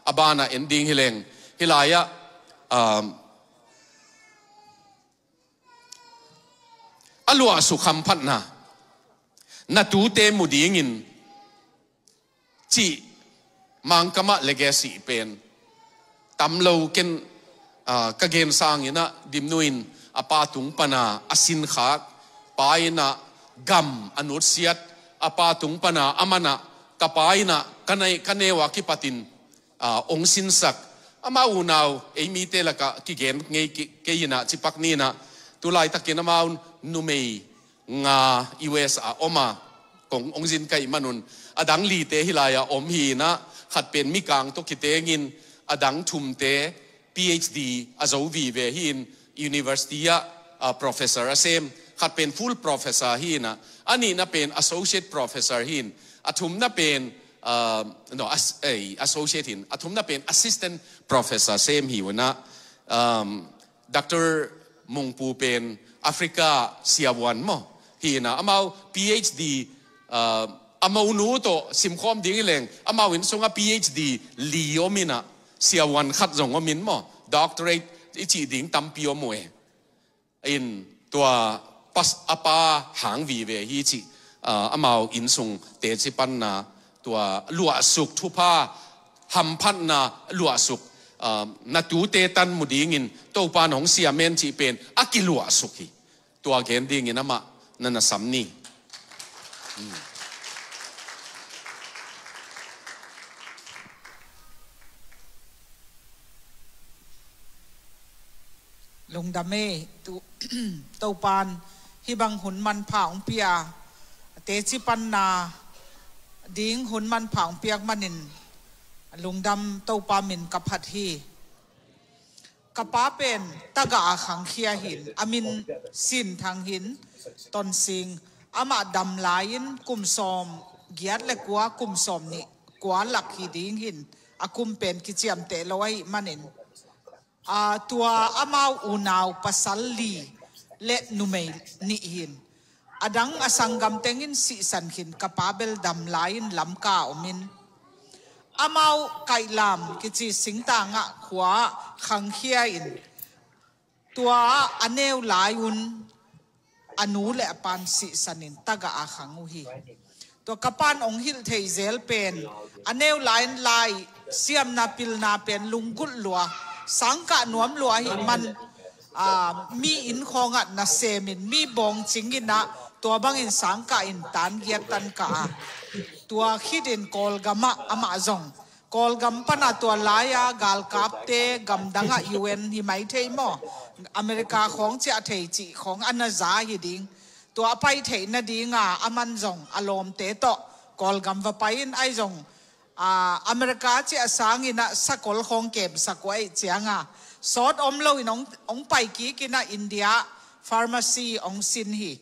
a banah en ding hileng. Hilai-ah um, a luahsuk hamphatna na tute mu dingin cih Mangkamah legacy pen tam lo ken, ah, ka gen sanginah Dimnu in a pa tung pana a sinkhak pa inah gam a nutsiat a pa tung pana a manah ka pa inah ka nei, ka neu a kipatin, ah, ong sinsak ama unau ei mite lakah kigen ngei kei inah cipak ninah tulaitakin amau numei nga U S a om a kong ong zin ka ih manun a dang lite hilai-ah om hi inah khat pen Mikang tawh kitengin a dang thumte P H D a zo vive hi in university ah, ah, professor a sem, khat pen full professor hi inah a nihna pen associate professor hi in a thumna pen, ah, no, as, eh, associate hi in a thumna pen assistant professor sem hi unah, um, Doctor Mungpu pen Africa siavuan maw hi inah amau P H D, ah, a monu tawh simkhawm ding i leng amau inn sungah P H D li om inah siavuan khat zong om in maw doctorate i cih ding tampi om uh e. In tua pas a pa hang vive hi cih, ah, amau inn sung teci panna tua luahsuk thupha hamphatna luahsuk, ah, na tute tan mu dingin Topa nong siamen cih pen a kiluahsuk hi. Tua gen dingin amah na na sam ni. Lungdam e, tu, Topan hih bang hun manpha ong pia, teci panna ding hun manpha ong piak manin lungdam Topa min ka phat hi. Ka pa pen tagah a khangkhia hin, a min Sin Thang hin, Tonsing, amah dam lai-in kum sawm giat le kua kum sawm nih kua lak hi ding hin, a kum pen kiciamteh lo ahih manin, a, tua amau unau pasal li le numei nih hin. A dang a sanggam tengin sihsan khin ka pa bel dam lai-in Lamka a omin. Amau Kaihlam kici singtangah khua khangkhia in tua a neu lai-un a nu le a pan sihsanin tagah a khang uh hi. Tua ka pan ong hilh thei zel pen a neu lai-in lai siamna pilna pen lunggulh lua, sangkah nuam lua hi man, a, mi inn khawngah nasemin mi bawngcing inah tua bangin sangkah in tan giat tan kah a. Tua khitin Kawlgamah amah zong Kawlgam pana tua lai-a galkapte gamdangah U N hi mai thei maw? America khawng ciah thei cih khawng a na za hi ding. Tua a pai theih nadinga a man zong a lawmte tawh Kawlgam va pai in ai zong, a, America ciah sanginah sakol khawng kemsak uh aih cianga sawt om loin ong, ong pai kikinah India pharmacy ong sin hi.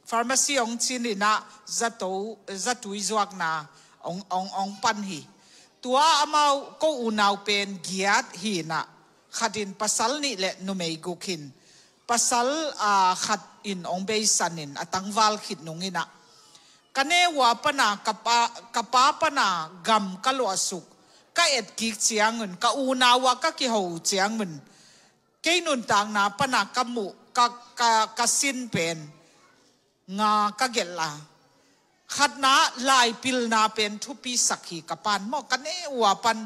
Pharmacy ong sin inah zato, zatui zuakna ong, ong, ong pan hi. Tua amau ko unau pen giat hi inah khatin pasal nih le numei guk hin. Pasal, a, khat in ong beisanin a tangval khit nung inah ka neu a pana ka pa, ka pa pana gam ka luahsuk ka etkik ciangun ka unau a ka kiho ciangun kei nuntakna pana ka muh ka, ka, ka sin pen nga ka gelh a. Khatna laipilna pen thupi sak hi ka pan maw, ka neu a pan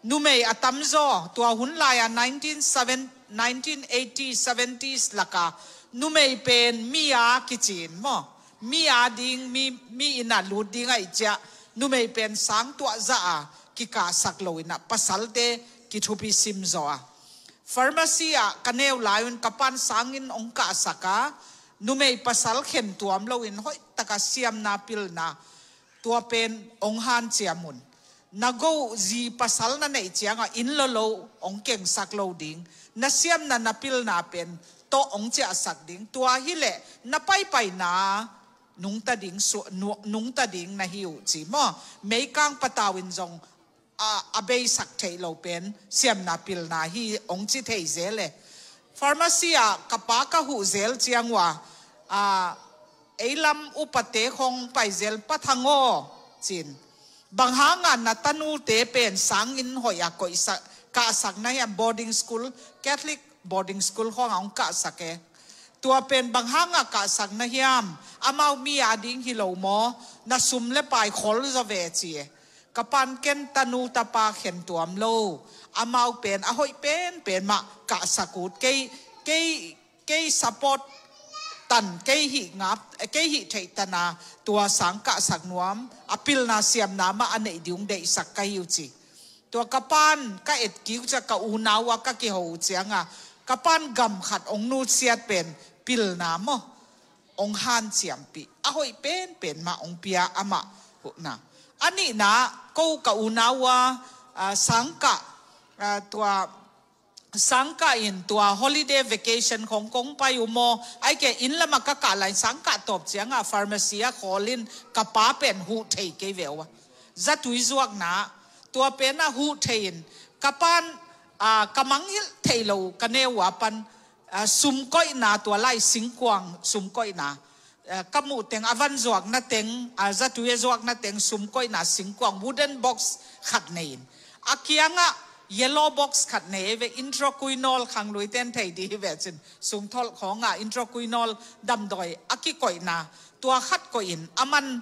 numei a tamzaw tua hun lai-a nineteen seven, nineteen eighty seventies laka numei pen mi a kicin maw, mi a ding, mi, mi inn a lut ding aih ciah Numei pen sang tuahzah a kikahsak lo in ah pasalte kithupi simzaw a. Pharmacy ah ka neu lai un ka pan sangin hong kahsak a, numei pasal khen tuam lo in hoih taka siamna pilna tua pen hong hanciam un. Na go zi pasal na neih ciangah inn lo lo hong kengsak lo ding. Na siamna na pilna pen tawh hong ciahsak ding. Tua hileh na paipaina nungta ding, su, nu, nungta ding na hi uh ci maw. Meikang patau in zong a, a beisak theih lo pen siamna pilna hi hong ci thei zel e. Pharmacy ah ka pa ka huh zel ciang uh a, a, ei lam upate khong pai zel pa Thang aw cin. Bang hanga na tanute pen sangin hoih a koihsak, kahsak na hiam? Boarding school, Catholic boarding school khong a hong kahsak e. Tua pen bang hanga kahsak na hiam? Amau mi a ding hi lo maw? Na sum le pai khol zaw ve ci e. Ka pan ken tanu tapa khen tuam lo. Amau pen a hoih penpen mah kahsak ut. Kei, kei, kei support tan, kei hih ngap, kei hih theih tan a tua sang kahsak nuam a pilna siamna mah a neih ding deihsak ka hi uh ci. Tua ka pan ka et kik uh ciang ka unau a ka kiho uh ciang a, ka pan gam khat hong nusiat pen pilna maw, hong hanciampih, a hoih penpen mah hong pia amah huhna. A nihna, ko ka unau a, a, sangkah, a, tua sangkah in tua holiday vacation khong kong pai uh maw, ai ke inn lamah ka kah lai sangkah tawp ciang a pharmacy a khawl in ka pa pen huh thei kei ve uh a. Zatui zuakna, tua pen a huh thei in ka pan, a, ka mangngilh thei lo ka neu uh a pan, a, sumkoihna, tua lai singkuang sumkoihna, a, ka muh teng a van zuakna teng, a, zatui a zuakna teng sumkoihna singkuang wooden box khat nei in, a kiangah yellow box khat nei ei ve, introkui nawl, khangluite in thei dih hi ve cin, sungtholh khawngah introkui nawl damdawi a kikoihna, tua khat koih in a man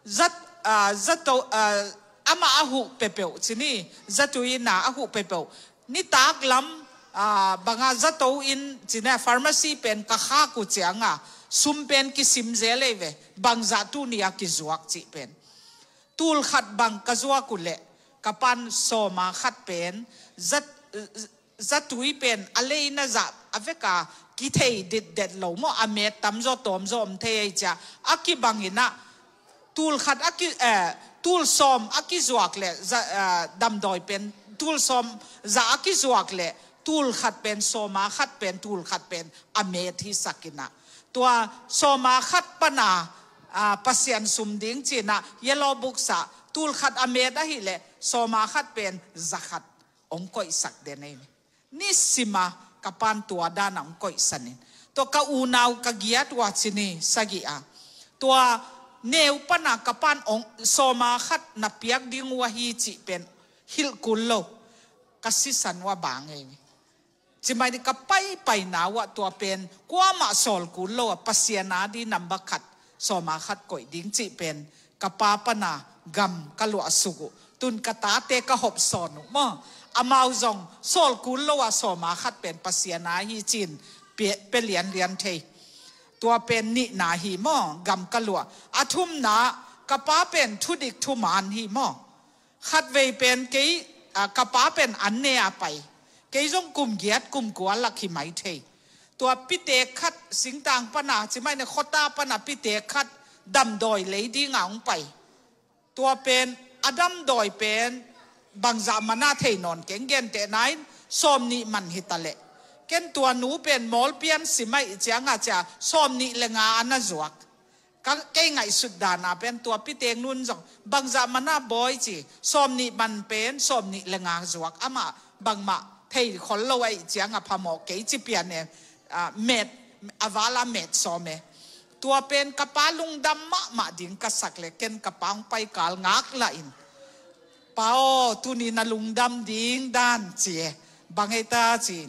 zat, a, zato, a, amah a huh peuhpeuh cin hi, zatui in a huh peuhpeuh. Nitak lam, a, banga zato in cin a pharmacy pen ka khak uh ciang a sum pen kisim zel ei ve, bangzah tuni a kizuak cih pen. Tul khat bang ka zuak uh leh ka pan sawma khat pen zat, zatui pen a leina zah a veka kithei ditdet lo maw, a met tamzaw tawmzaw om thei ei cia a kibang in ah, tul khat a ki, eh, tul sawm a kizuak le za, eh, damdawi pen, tul sawm za a kizuak le tul khat pen, sawma khat pen, tul khat pen a met hi sak in ah, tua sawma khat pana, ah, Pasian sum ding cin ah yellow box ah tul khat a met ahih leh sawma khat pen za khat hong koihsak den ei. Nisima ka pan tua dan a hong koihsan in, tua ka unau ka giat uh a cin hi sagih a, tua neu pana ka pan hong sawma khat na piak ding uh ahi cih pen hilh kul lo, ka sisan uh a bang ei. Cimai ni ka paipaina uh ah tua pen kuamah sawl kul lo a, Pasian a di number khat, sawma khat koih ding cih pen ka pa pana gam ka luah suk uh. Tun ka tate ka hop sawn uh maw, amau zong sawl kul lo a sawma khat pen Pasian a hi cin pe, pe lianlian thei. Tua pen nihna hi maw, gam ka luah. A thumna, ka pa pen thudik thuman hi maw. Khatvei pen kei, a, ka pa pen an ne a pai. Kei zong kum giat kum kua lak hi mai thei. Tua pitek khat singtang pana, cimai ne khuata pana pitek khat damdawi lei dinga hong pai. Tua pen a damdawi pen bangzah mana thei nawn keng, gentehna in sawm nih man hi ta leh. Ken tua nu pen mawlpian simai i cianga cia sawm nih le nga a na zuak. Ka, kei ngaihsut dana pen tua pitek nun zong bangzah mana bawi ci, sawm nih man pen sawm nih le nga zuak, amah bangmah thei khol lo ahi cianga phamawh kei ci pian e, a, met, a vala met sawm e. Tua pen ka pa lungdam mahmah ding ka sak le ken ka pa hong paikal ngak lah in, Pa aw, tuni na lungdam ding dan ci e. Bang ei ta cin,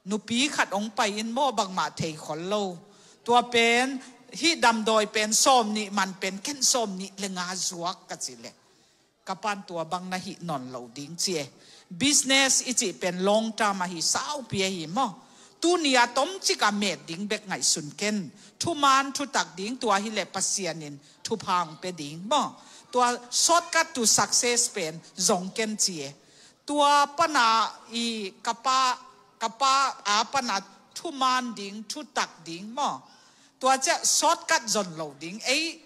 nupi khat hong pai in maw, bangmah thei khol lo. Tua pen, hih damdawi pen sawm nih man pen ken sawm nih le nga zuak ka ci le, ka pan tua bang na hih nawn lo ding ci e. Business i cih pen long term ahi, saupi ahi maw. Tuni a tomcik a met ding bek ngaihsun ken. Thuman thutak ding, tua hileh Pasian in thupha hong pia ding maw. Tua shortcut to success pen zong ken ci e. Tua pana i ka pa, ka pa a pana thuman ding, thutak ding maw. Tua ciah shortcut zon lo ding, ei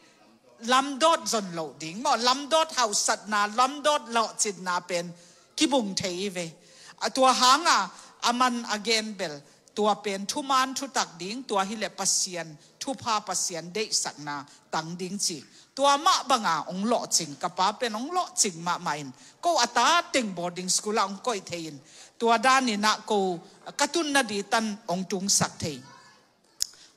lamdawt zon lo ding maw. Lamdawt hausatna, lamdawt lawhcinna pen kibung thei hi ve. A tua hanga a man a gen bel, tua pen thuman thutak ding, tua hileh Pasian thupha, Pasian deihsakna tang ding ci. Tua mah banga hong lawhcing, ka pa pen hong lawhcing mahmah in, ko a ta teng boarding school ah hong koih thei in, tua danin ah ko ka tunna di tan hong tungsak thei.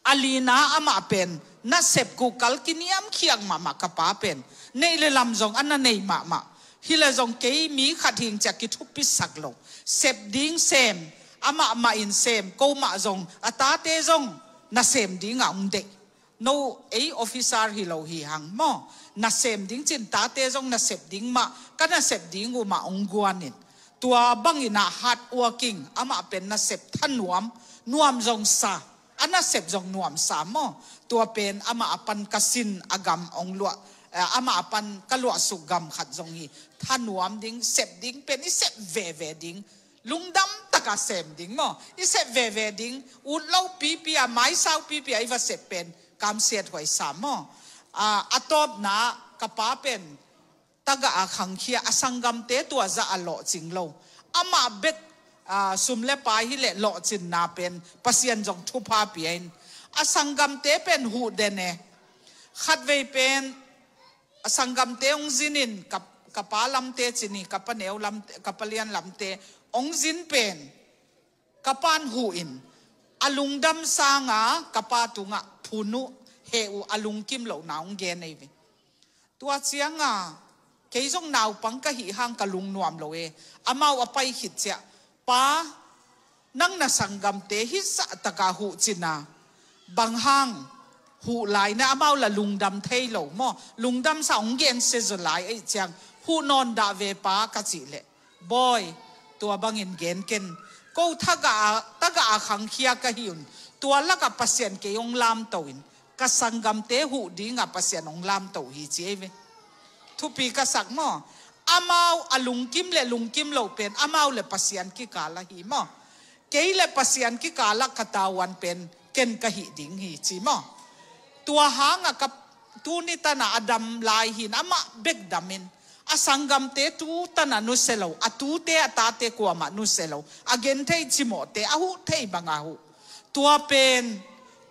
A lina amah pen nasep guhkal kiniamkhiak mahmah, ka pa pen neih le lam zong a na nei mahmah. Hileh zong kei mi khat hing ciah kithupisak lo. Sep ding sem, amah mah in sem, ko mah zong, a tate zong nasem dingah hong deih. No ei officer hi lo hi hang maw. Nasem ding cin tate zong nasep ding mah, ka nasep ding uh mah hong guan in. Tua bangin ah hard working, amah pen nasep thanuam, nuam zong sa, a nasep zong nuam sa maw. Tua pen amah a pan ka sin a gam hong luah, eh, amah a pan ka luahsuk gam khat zong hi. Thanuam ding, sep ding pen i sep veve ding. Lungdam taka sem ding maw. I sep veve ding, ut lo pipi a, maisau pipi a i va sep pen kamsiat huai sa maw. A, a tawpna ka pa pen tagah a khangkhia, a sanggamte tua zah a lawhcing lo. Amah bek, a, sum le pai hileh lawhcinna pen Pasian zong thupha pia in. A sanggamte pen huh den e. Khatvei pen a sanggamte hong zin in, ka, ka pa lamte cin hi, ka pa neu lamte, ka pa lian lamte hong zin pen ka pan huh in, a lungdam sanga ka pa tungah phun uh, heh uh, a lungkim lohna hong gen ei ve. Tua cianga kei zong naupang ka hih hang ka lungnuam lo e. Amau a pai khit ciah, pa, nang na sanggamte hih zahtaka huh cina, bang hang huh lai na amau la lungdam thei lo maw. Lungdam sa hong gensia zaw lai ei ciang, huh nawn dah ve pa ka cih leh, Bawi, tua bangin gen ken. Ko tagah a, tagah a khangkhia ka hi un. Tua lakah Pasian kei hong lamto in, ka sanggamte huh dingah Pasian hong lamto hi ci ei ve. Thupi ka sak maw. Amau a lungkim le lungkim lo pen amau le Pasian kikal ahi maw. Kei le Pasian kikalah ka tavuan pen ken ka hih ding hi ci maw. Tua hangah ka, tuni tana a dam lai hin amah bek damin, a sanggamte tu tana nusia lo, a tute a tate kuamah nusia lo, a genthei cimawhte a huh thei banga huh. Tua pen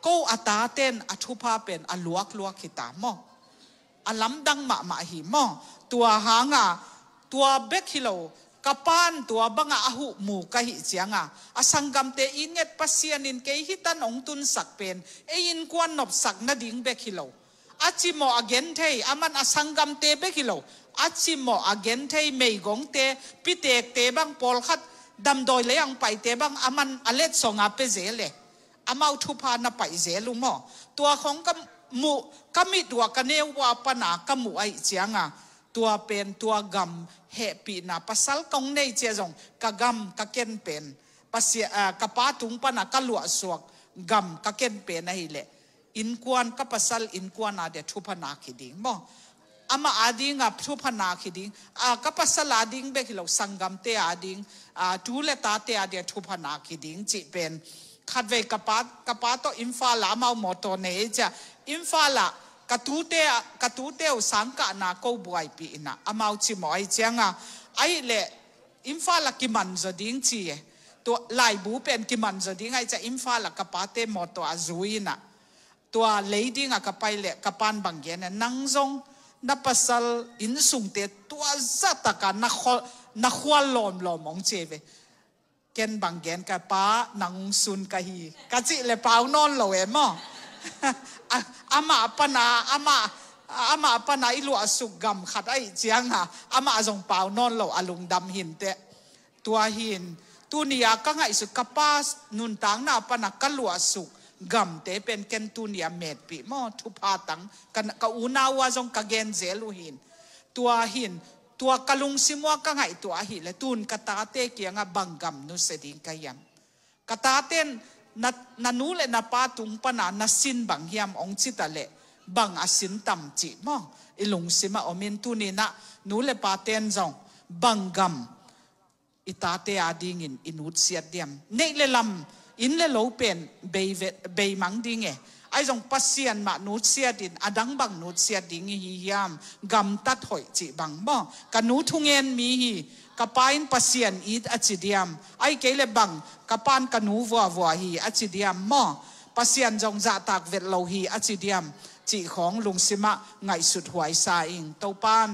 ko a taten a thupha pen a luakluak hita maw. A lamdang mahmah hi maw. Tua hanga tua bek hi lo, ka pan tua banga a huh mu ka hih cianga, a sanggamte i nget Pasian in kei hitan hong tunsak pen ei innkuan nopsak nading bek hi lo. A cimawh a genthei, a man a sanggamte bek hi lo. A cimawh a genthei meigongte, pitekte bang, pawlkhat damdawi lei ang paite bang, a man a letsonga pe zel e. Amau thupha na paih zel uh maw. Tua khong ka muh, ka mit uh a ka neu uh a pana ka muh ahih cianga, tua pen tua gam hehpihna pasal kong nei cia zong ka gam ka ken pen, Pasia, ah, ka pa tung pana ka luahsuak gam ka ken pen ahileh, innkuan, ka pasal innkuan a dia thupha nak hi ding maw. Amah a dinga thupha nak hi ding, ah, ka pasal a ding bek hi lo, sanggamte a ding, ah, tu le tate a dia thupha nak hi ding cih pen. Khatvei ka pa, ka pa tawh Imphal ah amau mawtaw nei ei cia. Imphal ah ka tute, ka tute uh sangkahna ko buaipih inah amau cimawh ahi cianga. Ahihleh Imphal ah kiman zaw ding ci e. Tua laibu pen kiman zaw ding ahi cia Imphal ah ka pate mawtaw a zui inah. Tua lei dingah ka pai leh ka pan bang gen e, nang zong na pasal innsungte tua zahtaka na khual, na khual lawmlawm hong ci ei ve. Ken bang gen ka, pa, nang sun ka hi ka cih le pau nawn lo e maw. A, amah pana, amah, amah pana i luahsuk gam khat ahih cianga amah zong pau nawn lo, a lungdam hinteh. Tua hin, tuni a ka ngaihsut ka pa nuntakna pana ka luahsuk gamte pen ken tuni a metpih maw, thupha tang, ka, ka unau a zong ka gen zel uh hin. Tua hin, tua ka lungsim ua ka ngaihtuah ahileh tun ka tate kiangah bang gam nusia ding ka hiam. Ka taten na, na nu le na pa tung pana na sin bang hiam hong cita leh bang a sin tam cih maw? I lungsim a om in tuni-in ah nu le pa ten zong bang gam i tate a dingin i nutsiat diam? Neih le lam, inn le lo pen bei ve, bei mang ding e. Ahi zong Pasian mah nutsiat in a dang bang nutsiat ding i hi hiam? Gamtat hoih cih bang maw? Ka nu thungen mi hi, ka pa in Pasian it a ci diam? Ahi kei le bang, ka pa'n ka nu vuavua hi a ci diam maw? Pasian zong zahtak vet lo hi a ci diam? Cih khawng lungsim ah ngaihsut huai sa ing. Topa'n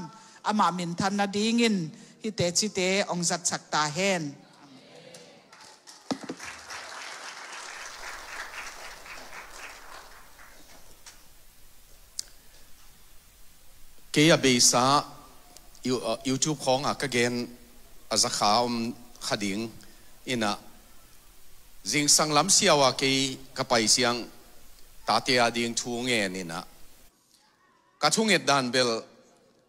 amah minthan nadingin hihte cihte hong zatsak ta hen. Kei a beisa You-, uh, YouTube khawngah ka gen a zakha om kha ding in ah, zingsang lam siau ah kei ka pai siang tate a ding thu ngen in ah, ka thunget dan bel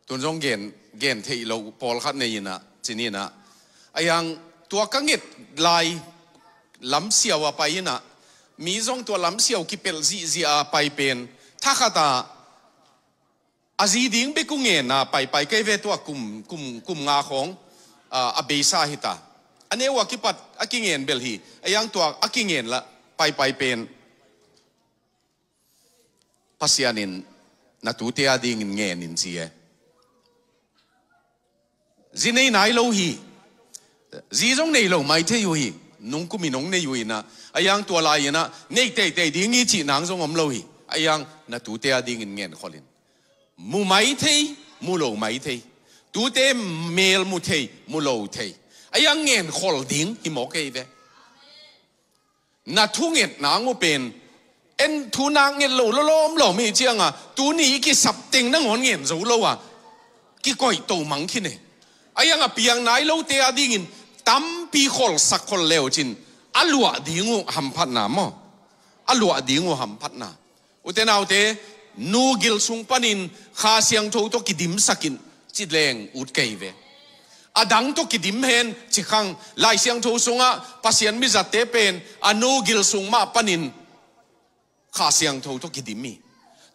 tun zong gen, gen theih loh pawlkhat nei in ah, ci-in ah, a iang tua ka nget lai lam siau a pai in ah, mi zong tua lam siau kipelh zihziah a pai pen thakhat ah a zi ding bek uh ngen a paipai kei ve. Tua kum, kum, kum nga khawng, ah, a beisa hi ta. A neu a kipat a kingen bel hi, a iang tua a kingen la paipai pen Pasian in na tute a dingin ngen in ci e. Zi nei nai lo hi. Zi zong nei lo mai thei uh hi. Nung kum in hong nei uh in ah, a iang tua lai in ah nei teitei ding hi cih nang zong om lo hi. A iang na tute a dingin ngen khol in. Mu mai thei, mu lo mai thei. Tute mel mu thei, mu lo thei. A iang ngen khol ding hi mawk ei ve. Na thunget nang uh pen, en thu nak nget lo lawlawm lawm hi ciang a, tuni i kisap teng nangawn ngen zo lo a, kikoih to mang khin e. A iang a piang nai lote a dingin tampi kholsak khol le uh cin, a luah ding uh hamphatna maw? A luah ding uh hamphatna. Ute naute, nu gil sung panin Kha Siangtho tawh kidimsak in ci leng ut kei ve. A dang tawh kidim hen ci khang. Lai Siangtho sungah Pasian mizatte pen a nu gil sung mah panin Kha Siangtho tawh kidim hi.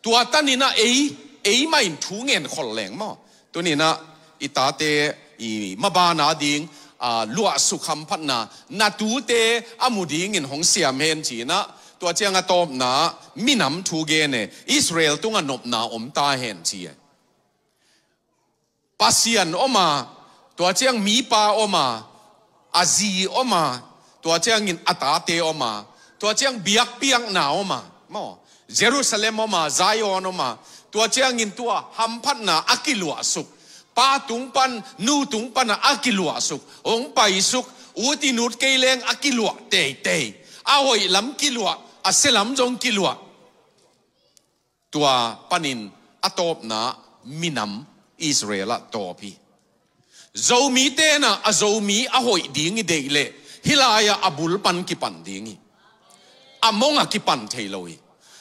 Tua tanin ah ei, ei mah in thu ngen khol leng maw? Tuni-in ah i tate i maban a ding, a, luahsuk hamphatna, na tute a mu dingin hong siam hen ci-in ah, tua ciang a tawpna minam thu gen e. Israel tungah nopna om ta hen ci e. Pasian om a, tua ciang mipa om a, a zi om a, tua ciangin a tate om a, tua ciang biakpiakna om a, maw? Jerusalem om a, Zion om a, tua ciangin tua hamphatna a kiluahsuk, pa tung pan, nu tung pan a a kiluahsuk, hong paisuk, ut in ut kei leng a kiluah teitei, a hoih lam kiluah, a sia lam zong kiluah. Tua panin a tawpna minam Israel ah tawp hi. Zomi tenah a Zomi a hoih ding i deih leh hih lai-ah a bul pan kipan ding hi. A mong a kipan thei lo hi.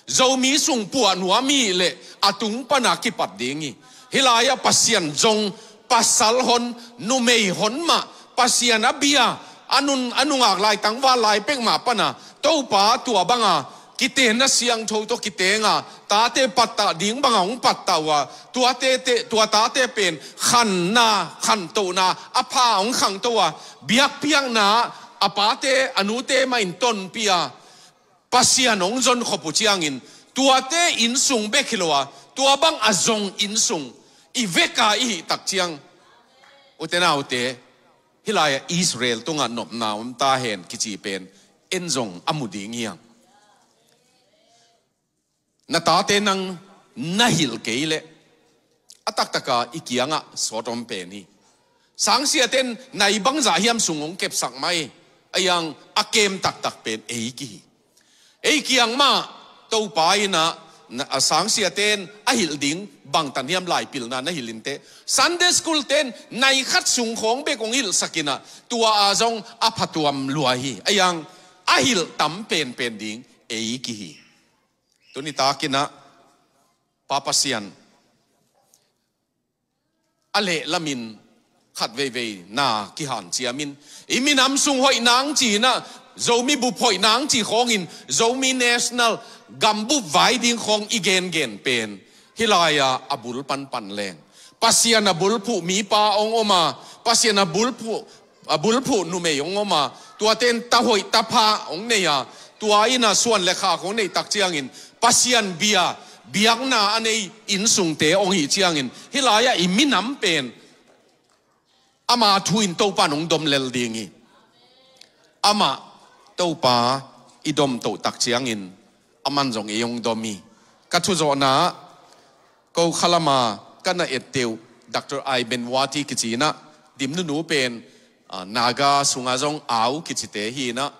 Zomi sung puah nuam hi leh a tung pana kipat ding hi. Hih lai-ah Pasian zong pasal hon, numei hon mah, Pasian a bia, a nun, a nungak lai tangval lai pek mah pana Topa tua banga kitenna siangtho tawh kitenga, tate pattah ding banga hong pattah uh a, tuate te, tua tate pen khanna, khantohna a pha hong khangto a, biakpiakna a pate a nute mah in tonpih a, Pasian hong zon khop uh ciangin, tuate innsung bek hi lo a, tua bang a zong innsung i veka i hih tak ciang, ute naute, hih lai-ah Israel tungah nopna om ta hen kici pen en zong a mu ding hiang. Na tate nang na hilh kei leh a taktaka i kiangah sawt om pen hi. Sangsiaten nai bangzah hiam sung hong kepsak mai, a iang a kem taktak pen ei kihi. Ei kiang mah Topa in ah, na, a sangsiaten a hilh ding bangtan hiam laipilna na hilh inteh. Sunday school ten nai khat sung khawng bek hong hilhsak in ah, tua a zong a phatuam lua hi. A iang a hilh tam penpen ding ei kihi. Tuni takin ah Pa Pasian a lehlamin khat veivei na kihanciamin, i minam sung hoih nang ci-in ah Zomi bup hoih nang ci khawngin Zomi National gambup vai ding khawng i gengen pen hih lai-ah a bul panpan leng Pasian a bulphuh mipa hong om a, Pasian a bulphuh, a bulphuh numei hong om a, tuate in ta hoih ta pha hong nei a, tua in a suan le khak hong neih tak ciangin Pasian bia, biakna a nei innsungte hong hih ciangin hih lai-ah i minam pen ama thu in Topa in hong dom lel ding hi. Amah Topa i dom toh tak ciangin aman zong ei hong dom hi. Ka thuzawhna ah ko khalama ka na etteuh Doctor Ai Benwati kici in ah, dim nunu pen, ah, Naga sungah zong Au kicite hi in ah,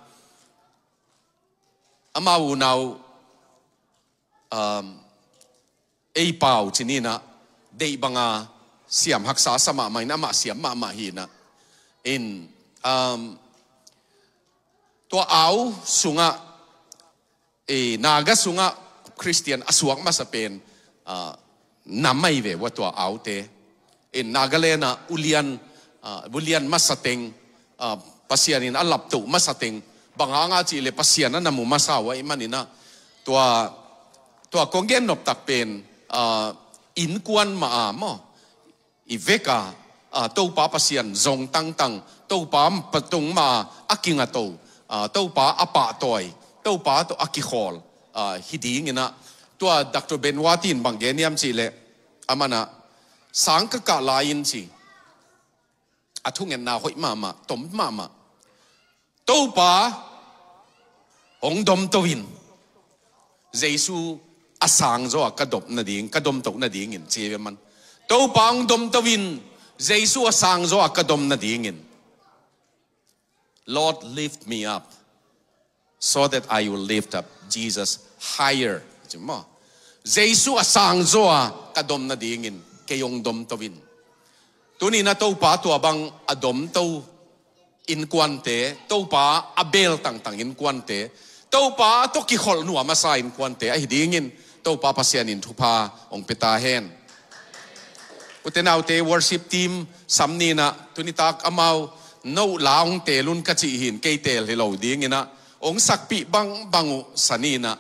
amau unau, um, ei pau ci ni in ah, deih banga siam haksa sa mahmah in, amah siam mahmah hi in ah. In, um, tua Au sungah, eh, Naga sungah Khristian a suak masa pen, ah, nam ahi ve ua tua Aute. In Nagaland ah ulian, ah, ulian masa teng, ah, Pasian in a laptoh masa teng, bang hanga cih leh Pasian a na mu masa uh ahih manin ah, tua, tua kong gen nop tak pen, ah, innkuan mah a maw, i vek a, ah, Topa Pasian zong tangtang, Topa patung mah a kinga to, ah, Topa a pahtawi, Topa tawh a kikhawl, ah, hi ding in ah, tua Doctor Benwati in bang gen hiam cih leh, aman ah, sang ka kah lai-in ci, a thungetna hoih mahmah, tom mahmah. Topa hong domto in, Jesu a sang zaw a ka dom nading, ka domto nadingin ci ve man. Topa hong domto in, Jesu a sang zaw a ka dom nadingin. Lord, lift me up so that I will lift up Jesus higher. Ci maw? Jesu a sang zaw a ka dom nadingin kei hong domto in. Tuni in ah Topa tua bang a domto innkuante, Topa a bel tangtang innkuante, Topa tawh kikholh nuam a sa innkuante ahi dingin Topa Pasian in thupha hong pia ta hen. Ute naute, worship team sam ni in ah, tuni tak amau no la hong teel un ka cih hi in, kei teel hi lo ding in ah, hong sakpih bangbang uh sa ni in ah,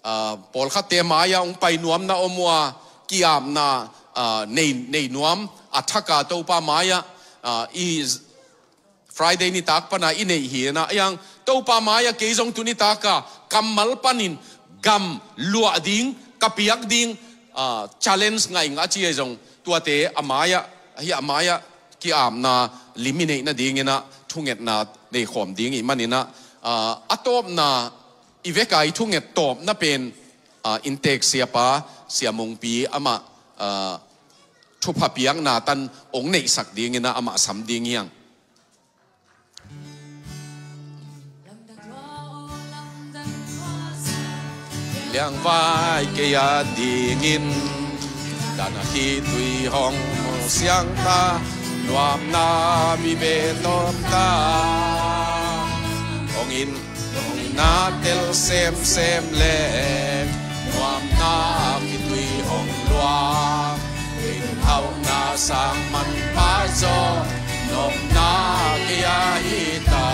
ah, pawlkhatte mai-ah hong pai nuamna om uh a, ki-apna, ah, nei, nei nuam a thak a Topa mai-ah, ah, i Friday nitak pan a i neih hi in ah, a iang Topa mai-ah kei zong tuni tak a kammal panin gam luah ding, ka piak ding, ah, challenge ngaih ngah a ci ahi zong, tuate a mai-ah, ahi a mai-ah ki-apna lim i neih nading in ah thungetna nei khawm ding ih manin ah, ah, a tawpna, i vek a i thunget tawpna pen, ah, inntek siapa Sia Mungpi amah, ah, thupha piakna tan hong neihsak ding in ah amah sam ding hi hang. Liangvai kei a dingin, dan a khitui hong siang ta, nuamna mi be tawm ta. Hong in, hong in a tel semsem le, nuamna khitui hong luang. Hauhna sang manpha zaw, nopna kei a hi ta.